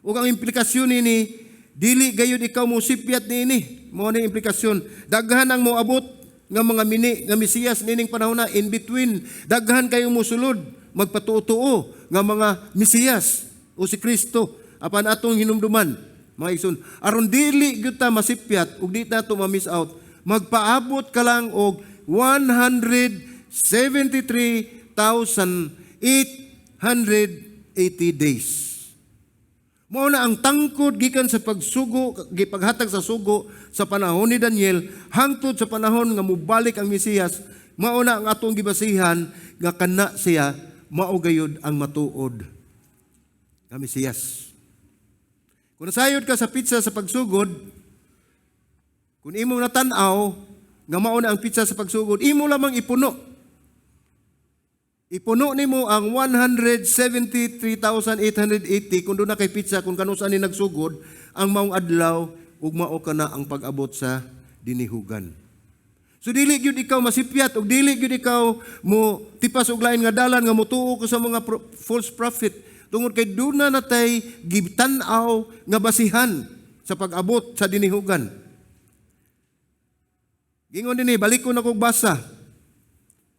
Speaker 1: Ug ang implikasyon nini, dili gayud ikaw mo sipyat niini. Mao ni implikasyon. Daghan ang moabot nga mga mini nga Mesiyas nining panahon na in between. Daghan kayo mosulod magpatuo-tuo nga mga Mesiyas o si Kristo. Apan atong hinumduman, mga igsoon, aron dili gyud ta masipyat ug di ta to ma-miss out, magpaabot ka lang og 173,880 days. Mao na ang tangkod gikan sa pagsugo, gipaghatag sa sugo sa panahon ni Daniel hangtod sa panahon nga mobalik ang Mesiyas. Mao na ang atong gibasihan nga kana siya mao gayud ang matuod nga Mesiyas. Kung nasayod ka sa petsa sa pagsugod, kung imo natan-aw nga mao na ang petsa sa pagsugod, imo lamang ipuno. Ipuno nimo ang 173,880 kung doon na kay petsa kung kanus-a ni nagsugod ang maong adlaw ug mao kana ang pag-abot sa dinihugan. So dili gyud ikaw masipyat ug dili gyud ikaw mo tipas og lain nga dalan nga motuo ka sa mga false prophet tungod kay duna na tay gitan-aw nga basihan sa pag-abot sa dinihugan. Gingon dinhi, balik ko na kog basa.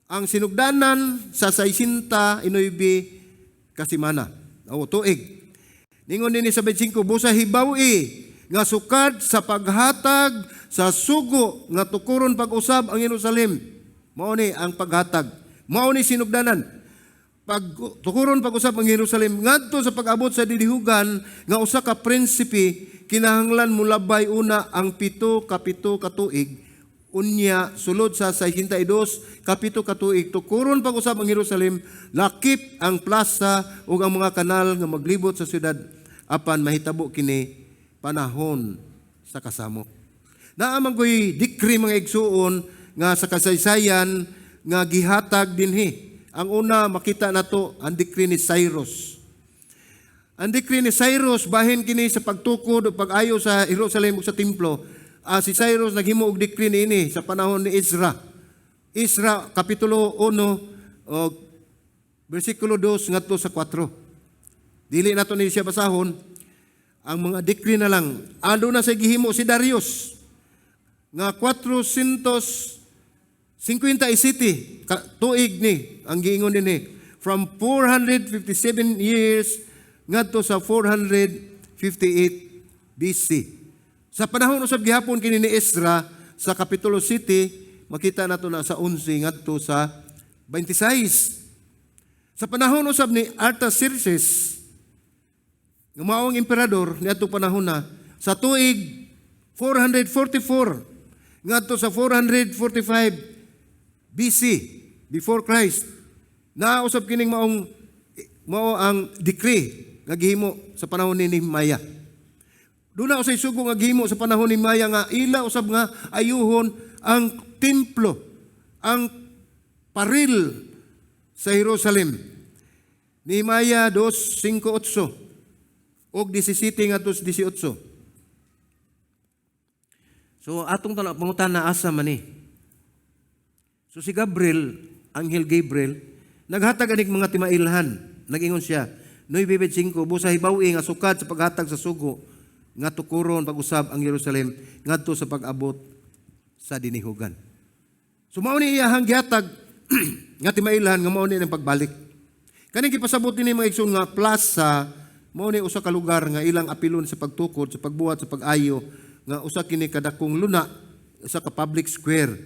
Speaker 1: Ang sinugdanan sa 69 kasimana o tuig. Ningon dinhi sa 5, busa hibaw-i nga sukad sa paghatag sa sugo nga tukuron pag-usab ang Jerusalem. Mao ni ang paghatag. Mao ni sinugdanan. Pag tukuron pag-usab ang Jerusalem ngadto sa pag-abot sa dinihugan nga usa ka prinsipe, kinahanglan mulabay una ang 77 ka tuig. Unya sulod sa 62 ka 7 ka tuig, tukuron pag-usab ang Jerusalem, lakip ang plaza ug ang mga kanal nga maglibot sa syudad, apan mahitabo kini panahon sa kasamok. Naa man ko'y decree, mga igsuon, nga sa kasaysayan nga gihatag dinhi. Ang una makita nato ang decree ni Cyrus. Ang decree ni Cyrus bahin kini sa pagtukod o pag-ayo sa Jerusalem ug sa templo. Si Cyrus naghimo og decree niini sa panahon ni Ezra. Ezra kapitulo 1 og bersikulo 2 ngadto sa 4. Dili nato ni siya basahon. Ang mga decree na lang. Aduna say gihimo si Darius nga 457 ka, tuig ni ang giingon dinhi, from 457 years ngadto sa 458 BC. Sa panahon usab gihapon kini ni Ezra sa Kapitulo City, makita nato na sa 11 ngadto sa 26. Sa panahon usab ni Artaxerxes, nga mao ang emperador niadtong panahon na sa tuig 444 ngadto sa 445 BC, before Christ. Nausab kining maong mao ang decree nga gihimo sa panahon ni Nehemiah. Duna usay sugo nga gihimo sa panahon ni Nehemiah nga ila usab nga ayuhon ang templo, ang paril sa Jerusalem. Nehemiah 2:5-8 og 17 ngadto sa 18. So atong tan pangutana, asa man ni? So si Gabriel, Anghel Gabriel, naghatag anig mga timailhan. Nagingon siya, 9:5, busa hibaw-i nga sukad sa paghatag sa sugo nga tukuron pag-usab ang Jerusalem ngadto sa pag-abot sa dinihugan. So mao ni iyahang gihatag nga timailhan nga mao ni ang pagbalik. Kaning gipasabot nini, mga igsoon, nga plaza, mao ni usa ka lugar nga ilang apilon sa pagtukod, sa pagbuhat, sa pag-ayo nga usa kini kadakong luna, usa ka public square.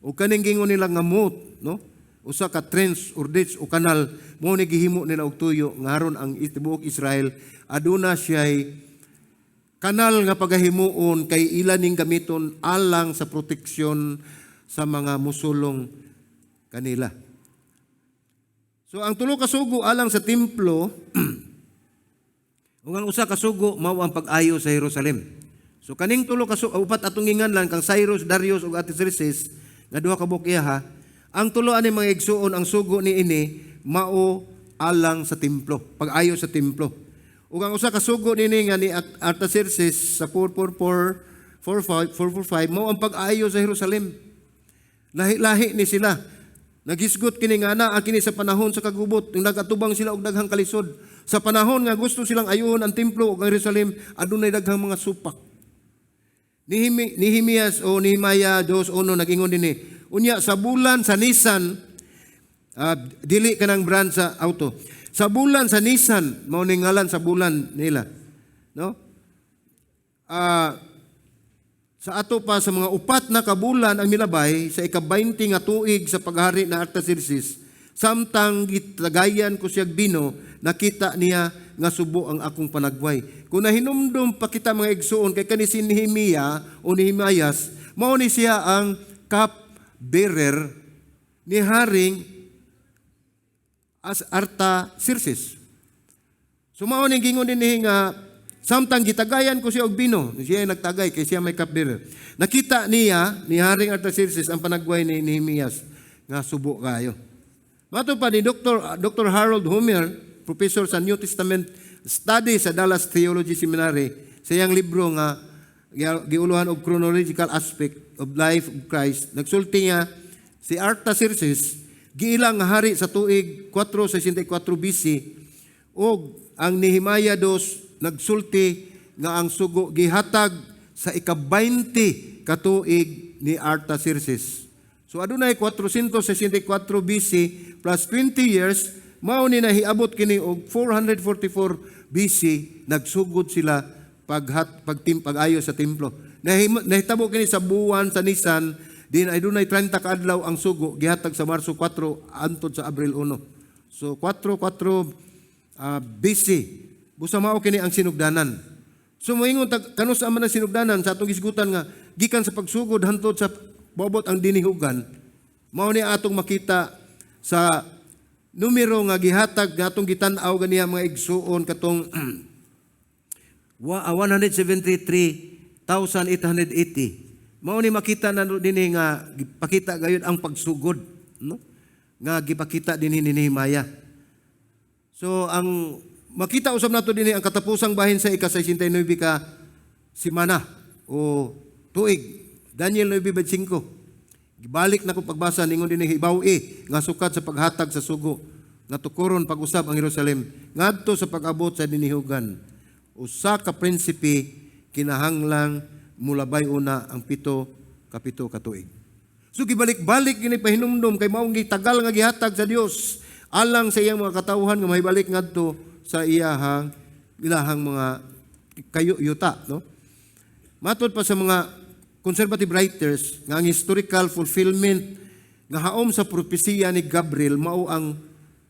Speaker 1: O kaning gingon nila nga moat, no? Usa ka trench or ditch o kanal, mao ni gihimo nila og tuyo nga aron ang tibuok Israel aduna siya'y kanal nga pagahimuon kay ila ning gamiton alang sa proteksyon sa mga musulong kanila. So ang tulo ka sugo alang sa templo ug ang usa ka sugo mao ang pag-ayo sa Jerusalem. So kaning tulo ka sugo, upat atong ginganlan kang Cyrus, Darius ug Artaxerxes nga duha ka buok iya. Ang tulo ani, mga igsuon, ang sugo ni ini mao alang sa templo, pag-ayo sa templo. Ug ang usa ka sugo nini nga ni Artaxerxes sa 444 45 445 mao ang pag-ayo sa Jerusalem. Lahi-lahi ni sila. Nagisgot kini nga naa kini sa panahon sa kagubot, ning nagatubang sila og daghang kalisod. Sa panahon nga gusto silang ayuhon ang templo ug ang Jerusalem, adunay daghang mga supak. Nehemias o Nehemiah 2:1 nag-ingon dinhi. Unya sa bulan sa Nisan, dili kanang brand sa auto. Sa bulan sa Nisan, mao ning ngalan sa bulan nila. No? Sa ato pa sa mga 4 na kabulan ang milabay sa ika-20 nga tuig sa paghari na Artaxerxes, samtang gitagayan ko siyag bino, nakita niya nga subo ang akong panagway. Kung nahinumdum pa kita, mga igsuon, kay kani si Nehemia o Nehemias, mao ni siya ang cup bearer ni Haring as Artaxerxes. So mao ni gingon dinhi nga samtang gitagayan ko siya og bino, siya ay nagtagay kay siya may cupbearer. Nakita niya ni Haring Artaxerxes ang panagway ni Nehemias nga subo kayo. Mato pa ni Dr. Harold Hoehner, professor sa New Testament Study sa Dallas Theology Seminary, sa iyang libro nga giuluhan og Chronological Aspect of Life of Christ, nagsulti niya si Artaxerxes giilang nga hari sa tuig 464 BC ug ang Nehemiah 2 nagsulti nga ang sugo gihatag sa ika-20 katuig ni Artaxerxes. So adunay 464 BC plus 20 years, mao ni nahiabot kini og 444 BC nagsugod sila paghat pagtim pag-ayo sa templo. Nahitabo kini sa buwan sa Nisan din ay dunay 30 ka adlaw ang sugo gihatag sa Marso 4 antod sa Abril 1. So 4 4 BC. Busa mao kini ang sinugdanan. So moingon tag kanus man ang sinugdanan sa atong gisgutan nga gikan sa pagsugod hantod sa moabot ang dinihugan, mao ni atong makita sa numero nga gihatag nga atong gitan-aw ganiha, mga igsuon, katong 173,880. Mao ni makita na dinhi nga gipakita gayud ang pagsugod, no, nga gipakita dinhi ni Nehemiah. So ang makita usab nato dinhi ang katapusang bahin sa ika-69 ka semana o tuig. Daniel 9:5. Gibalik na ko pagbasa, ningon dinhi hibaw-i nga sukad sa paghatag sa sugo Nga tukoron pag-usab ang Jerusalem ngadto sa pag-abot sa dinihugan. Usa ka prinsipe kinahanglang mulabay una ang 77 ka tuig. So gibalik-balik gini pahinumdum kay maong gitagal nga gihatag sa Dios alang sa iyang mga katawhan nga mahibalik ngadto sa iyahang ilahang mga kayo yuta, no? Matod pa sa mga conservative writers nga ang historical fulfillment nga haom sa propesiya ni Gabriel mao ang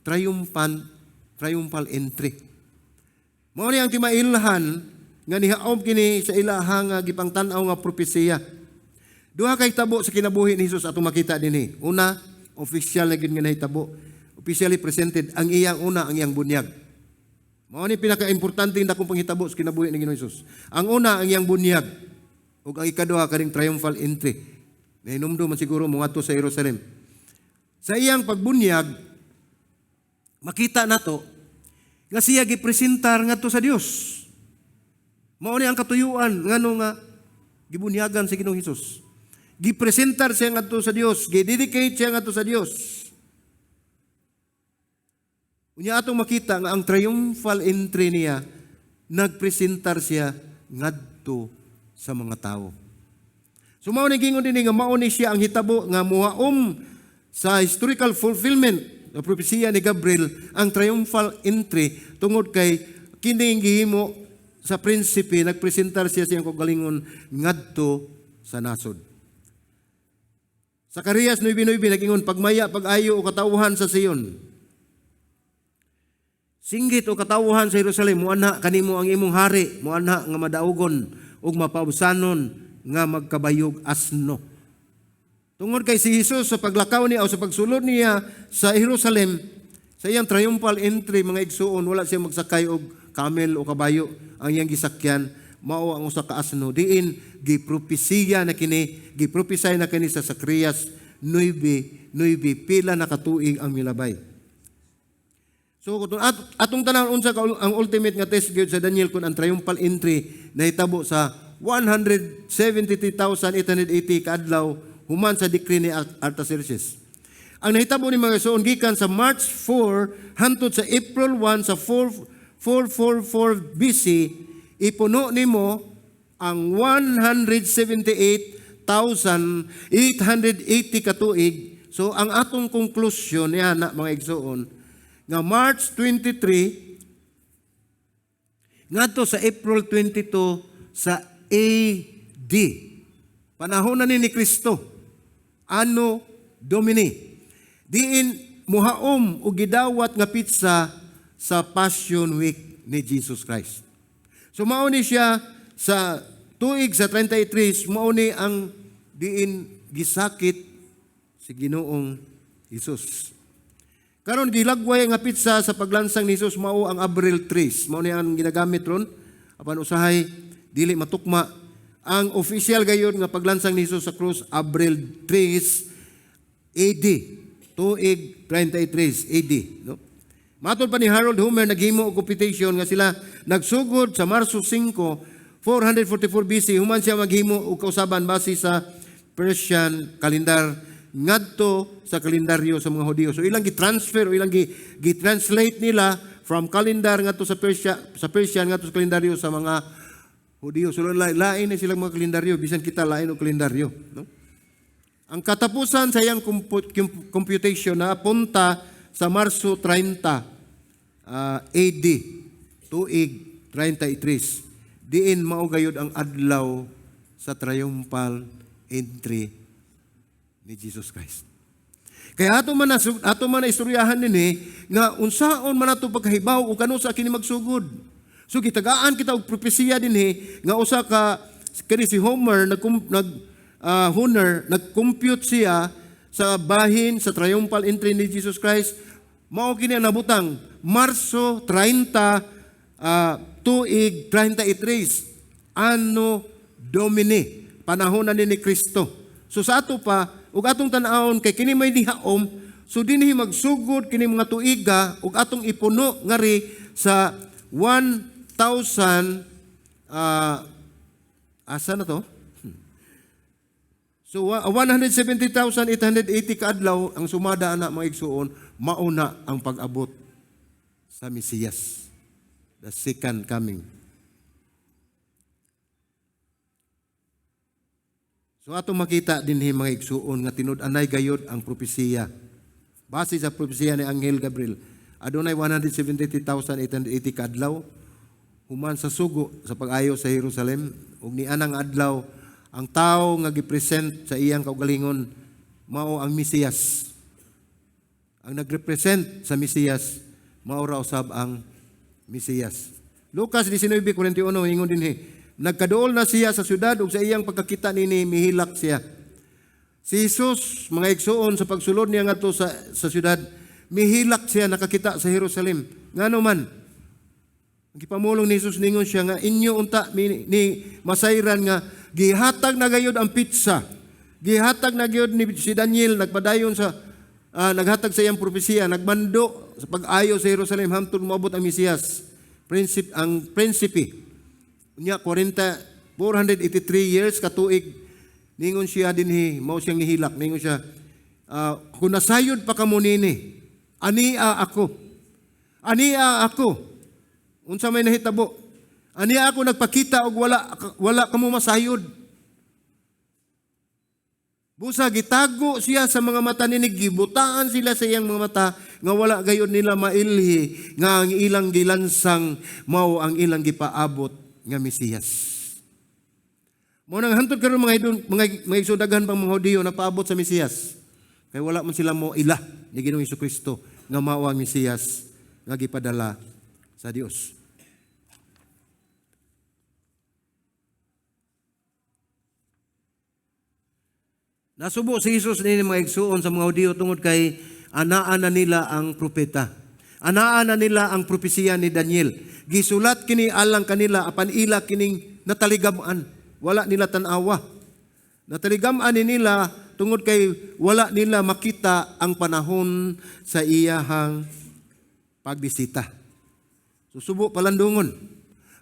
Speaker 1: triumphal entry. Mao ni ang timailhan nga nihaom kini sa ilahang nga gipangtan-aw nga propesiya. Duha kay tabo sa kinabuhi ni Jesus atong makita dinhi. Una, official na gyud nga nahitabo. Officially presented ang iyang una, ang iyang bunyag. Mao ni pinaka-importante dakong panghitabo sa kinabuhi ni Ginoong Jesus. Ang una, ang iyang bunyag, ug ang ikaduha, kaning triumphal entry. Nahinumdum man siguro mo ngadto sa Jerusalem. Sa iyang pagbunyag, makita nato nga siya gipresentar ngadto sa Dios. Mao ni ang katuyuan ngano nga gibunyagan si Ginoong Hesus. Gipresentar siya ngadto sa Dios, gidedicate siya ngadto sa Dios. Unya atong makita nga ang triumphal entry niya, nagpresentar siya ngadto sa mga tao. So mao ni gingon dinhi nga mao ni siya ang hitabo nga muhaom sa historical fulfillment ng propesiya ni Gabriel, ang triumphal entry, tungod kay kini gihimo sa prinsipe, nagpresentar siya siyang kaugalingon ngadto sa nasod. Zacarias 9:9 nagingon, "Pagmaya pag-ayo, o katawhan sa Sion. Singgit, o katawhan sa Jerusalem, muanha kanimo ang imong hari, muanha nga madaugon ug mapaubsanon nga magkabayog asno." Tungod kay si Jesus sa paglakaw niya o sa pagsulod niya sa Jerusalem, sa iyang triumphal entry, mga igsuon, wala siya magsakay og camel o kabayo. Ang iyang gisakyan mao ang usa ka asno. Diin gipropesiya na kini, giprophesy na kini sa Zacarias 9:9, pila na katuig ang milabay. So kung atong tanan unsa ka ang ultimate nga test gyud sa Daniel kung ang triumphal entry nahitabo sa 173,880 kaadlaw human sa decree ni Artaxerxes. Ang nahitabo ni, mga igsoon, gikan sa March 4 hantod sa April 1 sa 4 444 BC, ipuno nimo ang 178,880 katuig. So ang atong konklusyon niya na, mga igsoon, nga March 23 ngadto sa April 22 sa AD. Panahon na ni Kristo. Anno Domini. Diin muhaom og gidawat nga petsa sa Passion Week ni Jesus Christ. So mao ni siya sa tuig sa 33, mao ni ang diin gisakit si Ginoong Jesus. Karon, gilagway nga petsa sa paglansang ni Jesus mao ang Abril 3. Mao ni ang ginagamit ron. Apan usahay dili matukma. Ang official gayon nga paglansang ni Jesus sa krus, Abril 3 AD. Tuig 33 AD, no? Matod pa ni Harold Homer, naghimo og computation nga sila nagsugod sa Marso 5, 444 BC, human siya maghimo og kausaban base sa Persian calendar ngadto sa kalendaryo sa mga Hudiyo. So ilang gi-transfer o ilang gi-translate nila from calendar ngadto sa Persia, sa Persian ngadto sa kalendaryo sa mga Hudiyo. So lain na silang mga kalendaryo, bisan kita lain og kalendaryo, no? Ang katapusan sa iyang computation na punta sa Marso 30 AD, tuig 33. Diin mao gayud ang adlaw sa triumphal entry ni Jesus Christ. Kaya ato man na istoryahan dinhi nga unsaon man ato pagkahibaw o kanus-a kini magsugod. So gitagaan kita og propesiya dinhi nga usa ka kani si Homer nag nag Homer nag-compute siya sa bahin sa triumphal entry ni Jesus Christ. Mao kini ang nabutang Marso 30, tuig 33, Anno Domini, panahon na ni Kristo. So sa ato pa ug atong tan-awon kay kini may nihaom, so dinhi magsugod kini mga tuiga ug atong ipuno ngari sa 1,000, asa na to? So 170,880 kaadlaw ang sumada ana, mga igsuon, mauna ang pag-abot sa Mesiyas. The second coming. So ato makita dinhi, mga igsuon, nga tinud-anay gayod ang propesiya. Base sa propesiya ni Anghel Gabriel, adunay 173,880 kaadlaw human sa sugo sa pag-ayo sa Jerusalem, ug ni anang adlaw ang tao nga gipresent sa iyang kaugalingon mao ang Mesiyas. Ang nagrepresent sa Mesiyas mao ra usab ang Mesiyas. Lucas 19:41 ingon dinhi, nagkaduol na siya sa syudad ug sa iyang pagkakita nini mihilak siya. Si Jesus, mga igsuon, sa pagsulod niya ngadto sa syudad, mihilak siya nakakita sa Jerusalem. Ngano man? Ang gipamulong ni Jesus, ningon siya nga inyo unta ni masayran nga gihatag na gayud ang petsa. Gihatag na gayud ni si Daniel, nagpadayon sa naghatag sa iyang propesiya, nagmando sa pag-ayo sa Jerusalem hangtod moabot ang Mesiyas. Ang prinsipe. Unya 483 years katuig ningon siya dinhi, mao siyang nihilak, ningon siya, kung nasayod pa kamo nini, ania ako. Ania ako. Unsa may nahitabo? Ania ako nagpakita og wala kamo masayod. Busa gitago siya sa mga mata nini, gibutaan sila sa iyang mga mata nga wala gayud nila mailhi nga ang ilang gilansang mao ang ilang gipaabot nga Mesiyas. Mao nang hantod karon, mga idol, mga igsoon, daghan pang mga Hudiyo napaabot sa Mesiyas. Kay wala man sila mo ila ni Ginoong Kristo nga mao ang Mesiyas nga gipadala sa Dios. Nasubo si Jesus nini, mga igsuon, sa mga Hudiyo tungod kay anaa na nila ang propeta. Anaa na nila ang propesiya ni Daniel. Gisulat kini alang kanila apan ila kining nataligam-an. Wala nila tan-awa. Nataligam-an ni nila tungod kay wala nila makita ang panahon sa iyahang pagbisita. Susubo palandungon.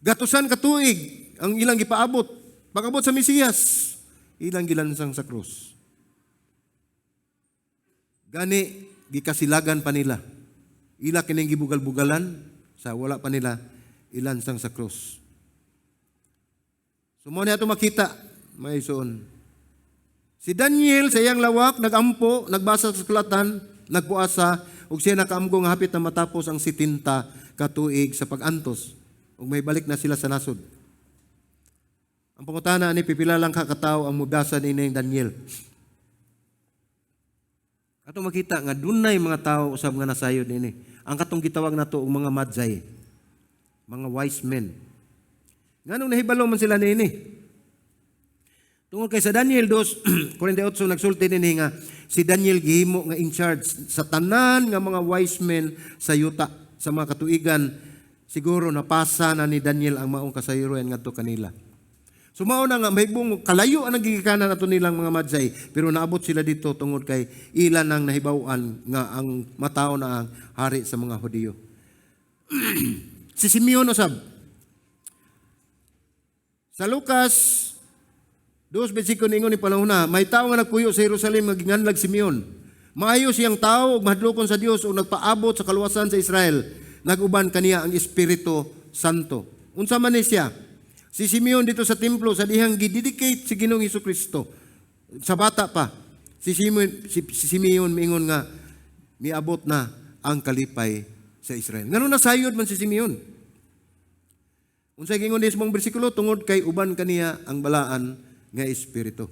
Speaker 1: Gatusan katuig ang ilang gipaabot. Pag-abot sa Mesiyas, ilang gilansang sa krus. Gani, gikasilagan pa nila. Ila kining gibugal-bugalan sa wala pa nila ilansang sa krus. So mo ato makita, mga igsoon. Si Daniel sa iyang lawak nagampo, nagbasa sa kasulatan, nagpuasa ug siya nakaamgo nga hapit na matapos ang 70 katuig sa pag-antos ug may balik na sila sa nasod. Ang pangutana ni, pipila lang ka katawo ang mubasa ni Daniel? Ato makita nga dunay mga tao usab nga nasayod nini. Ang katong gitawag nato og mga magi, mga wise men. Nganong nahibalo man sila niini? Tungod kay sa Daniel 2:48 nagsulti dinhi nga si Daniel gihimo nga in charge sa tanan nga mga wise men sa yuta sa mga katuigan. Siguro napasa na ni Daniel ang maong kasayuran ngadto kanila. So mao na nga mahibong kalayo ang nagigikanan ato nilang mga magi, pero naabot sila dito tungod kay ila nang nahibaw-an nga ang matawo na ang hari sa mga Hudiyo. Si Simeon usab. Sa Lucas 2 bersikulo ningon ni panahona, may tawo nga nagpuyo sa Jerusalem nga ginganlag Simeon. Maayo siyang tawo ug mahadlokon sa Dios ug nagpaabot sa kaluwasan sa Israel. Nag-uban kaniya ang Espiritu Santo. Unsa man ni siya? Si Simeon dito sa templo sa dihang gidedicate si Ginoong Hesukristo. Sa bata pa, si Simeon miingon nga miabot na ang kalipay sa Israel. Ngano nasayod man si Simeon? Unsay gingon ni mong bersikulo? Tungod kay uban kaniya ang balaan nga espiritu.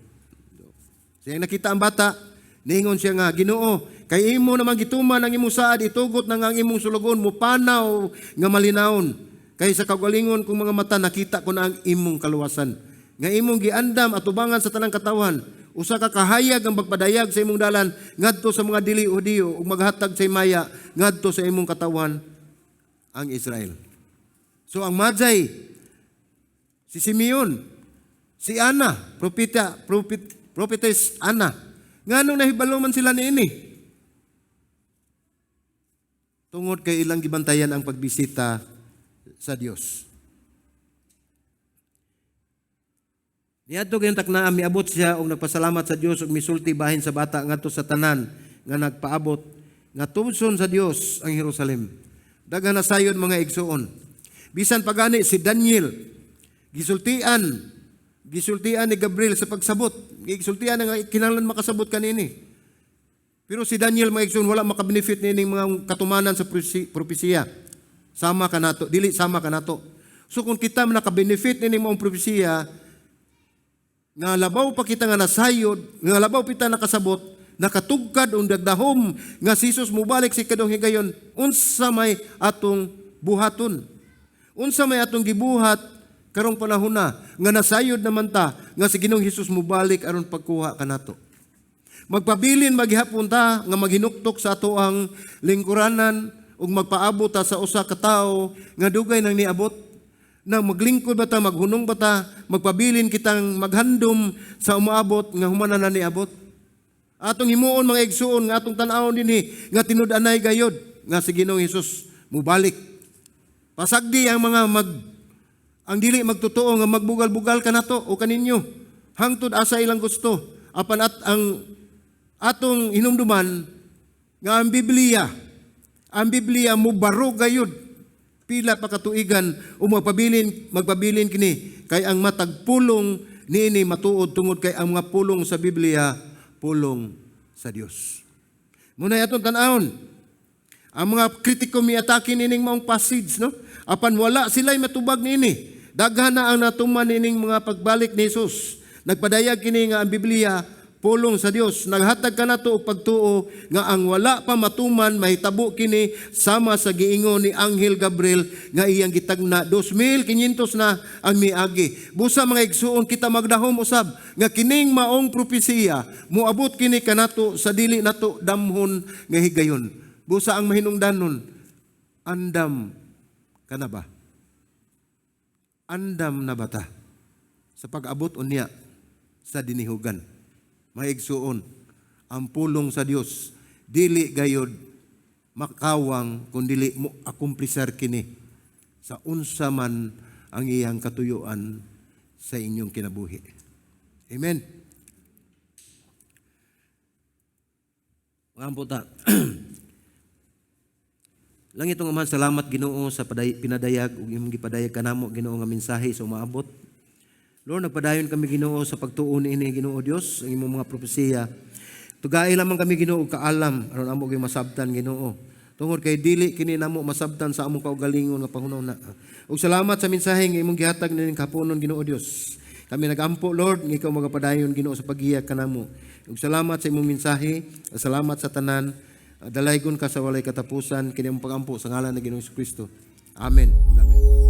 Speaker 1: Siya nakita ang bata, niingon siya nga, Ginoo, kay imo namang gituman ang imong saad, itugot na nga ang imong sulugon, mupanaw nga malinawon. Kay sa kaugalingon kong mga mata, nakita ko na ang imong kaluwasan. Nga imong giandam atubangan sa tanang katawhan, usa ka kahayag ang pagpadayag sa imong dalan ngadto sa mga dili Hudiyo ug maghatag sa himaya ngadto sa imong katawhan ang Israel. So ang Magi, si Simeon, si Ana, prophetess Ana, nganong nahibalo man sila niini? Tungod kay ilang gibantayan ang pagbisita sa Dios. Niadto gayong taknaa, miabot siya og nagpasalamat sa Dios ug misulti bahin sa bata ngadto sa tanan nga nagpaabot nga tubson sa Dios ang Jerusalem. Daghan na sayon, mga igsuon. Bisan pagani si Daniel, gisultian gisultian ni Gabriel sa pagsabot. Gisultian nga kinahanglan makasabot kanini. Pero si Daniel, mga igsuon, wala makabenefit niining mga katumanan sa propesiya. Sama kanato, dili sama kanato. So kung kita nakabenefit niining mga propesiya, nga labaw pa kita nga nasayod, nga labaw kita nakasabot, nakatugkad ug nagdahom nga si Jesus mubalik sa ikadong higayon, unsa may atong buhaton? Unsa may atong gibuhat karong panahon na nga nasayod naman ta nga si Ginoong Hesus mubalik aron pagkuha kanato? Magpabilin maghapon ta nga maghinuktok sa ato ang lingkuranan ug magpaabot ta sa usa ka tawo nga dugay nang niabot? Na maglingkod ba ta, maghunong ba ta, magpabilin kitang maghandom sa umaabot nga humana na niabot? Atong himuon, mga igsuon, nga atong tan-awon dinhi nga tinud-anay gayod nga si Ginoong Hesus mubalik. Pasagdi ang mga mag ang dili magtotoo nga magbugal-bugal kanato o kaninyo hangtod asa ilang gusto. Apan at ang atong hinumduman nga ang Biblia mubaro gayud pila pa katuigan o magpabilin magpabilin kini, kay ang matag pulong niini matuod, tungod kay ang mga pulong sa Biblia, pulong sa Dios. Muna atong tan-awon. Ang mga kritiko miatake nining maong passage, no? Apan wala sila'y matubag niini. Daghan na ang natuman nining mga pagbalik ni Jesus. Nagpadayag kini nga ang Biblia, pulong sa Dios. Naghatag kanato og pagtuo nga ang wala pa matuman, mahitabo kini sama sa giingon ni Anghel Gabriel nga iyang gitagna 2500 na ang miagi. Busa, mga igsuon, kita magdahom usab nga kining maong propesiya, moabot kini kanato sa dili nato damhon nga higayon. Busa ang mahinungdanon, andam ka na ba? Andam na ba ta sa pag-abot unya sa dinihugan? Mga igsuon, ang pulong sa Dios dili gayod makawang kung dili mo akumplisar kini sa unsa man ang iyang katuyuan sa inyong kinabuhi. Amen. Mga ta. Langitong Amahan, salamat, Ginoo, sa pinadayag ug imong gipadayag kanamo, Ginoo, nga mensahe sa umaabot. Lord, nagpadayon kami, Ginoo, sa pagtuo niini, Ginoo Dios, ang imong mga propesiya. Tugai lamang kami, Ginoo, og kaalam aron amo gyud masabtan, Ginoo. Tungod kay dili kini namo masabtan sa among kaugalingon nga panghuna. Ug salamat sa mensahe nga imong gihatag nining kahaponon, Ginoo Dios. Kami nagampo, Lord, nga ikaw magapadayon, Ginoo, sa paggiya kanamo. Ug salamat sa imong mensahe, salamat sa tanan. Dalaygon ka sa walay katapusan. Kini among pagampo sa ngalan ng Ginoong Kristo. Amen. Ug amen.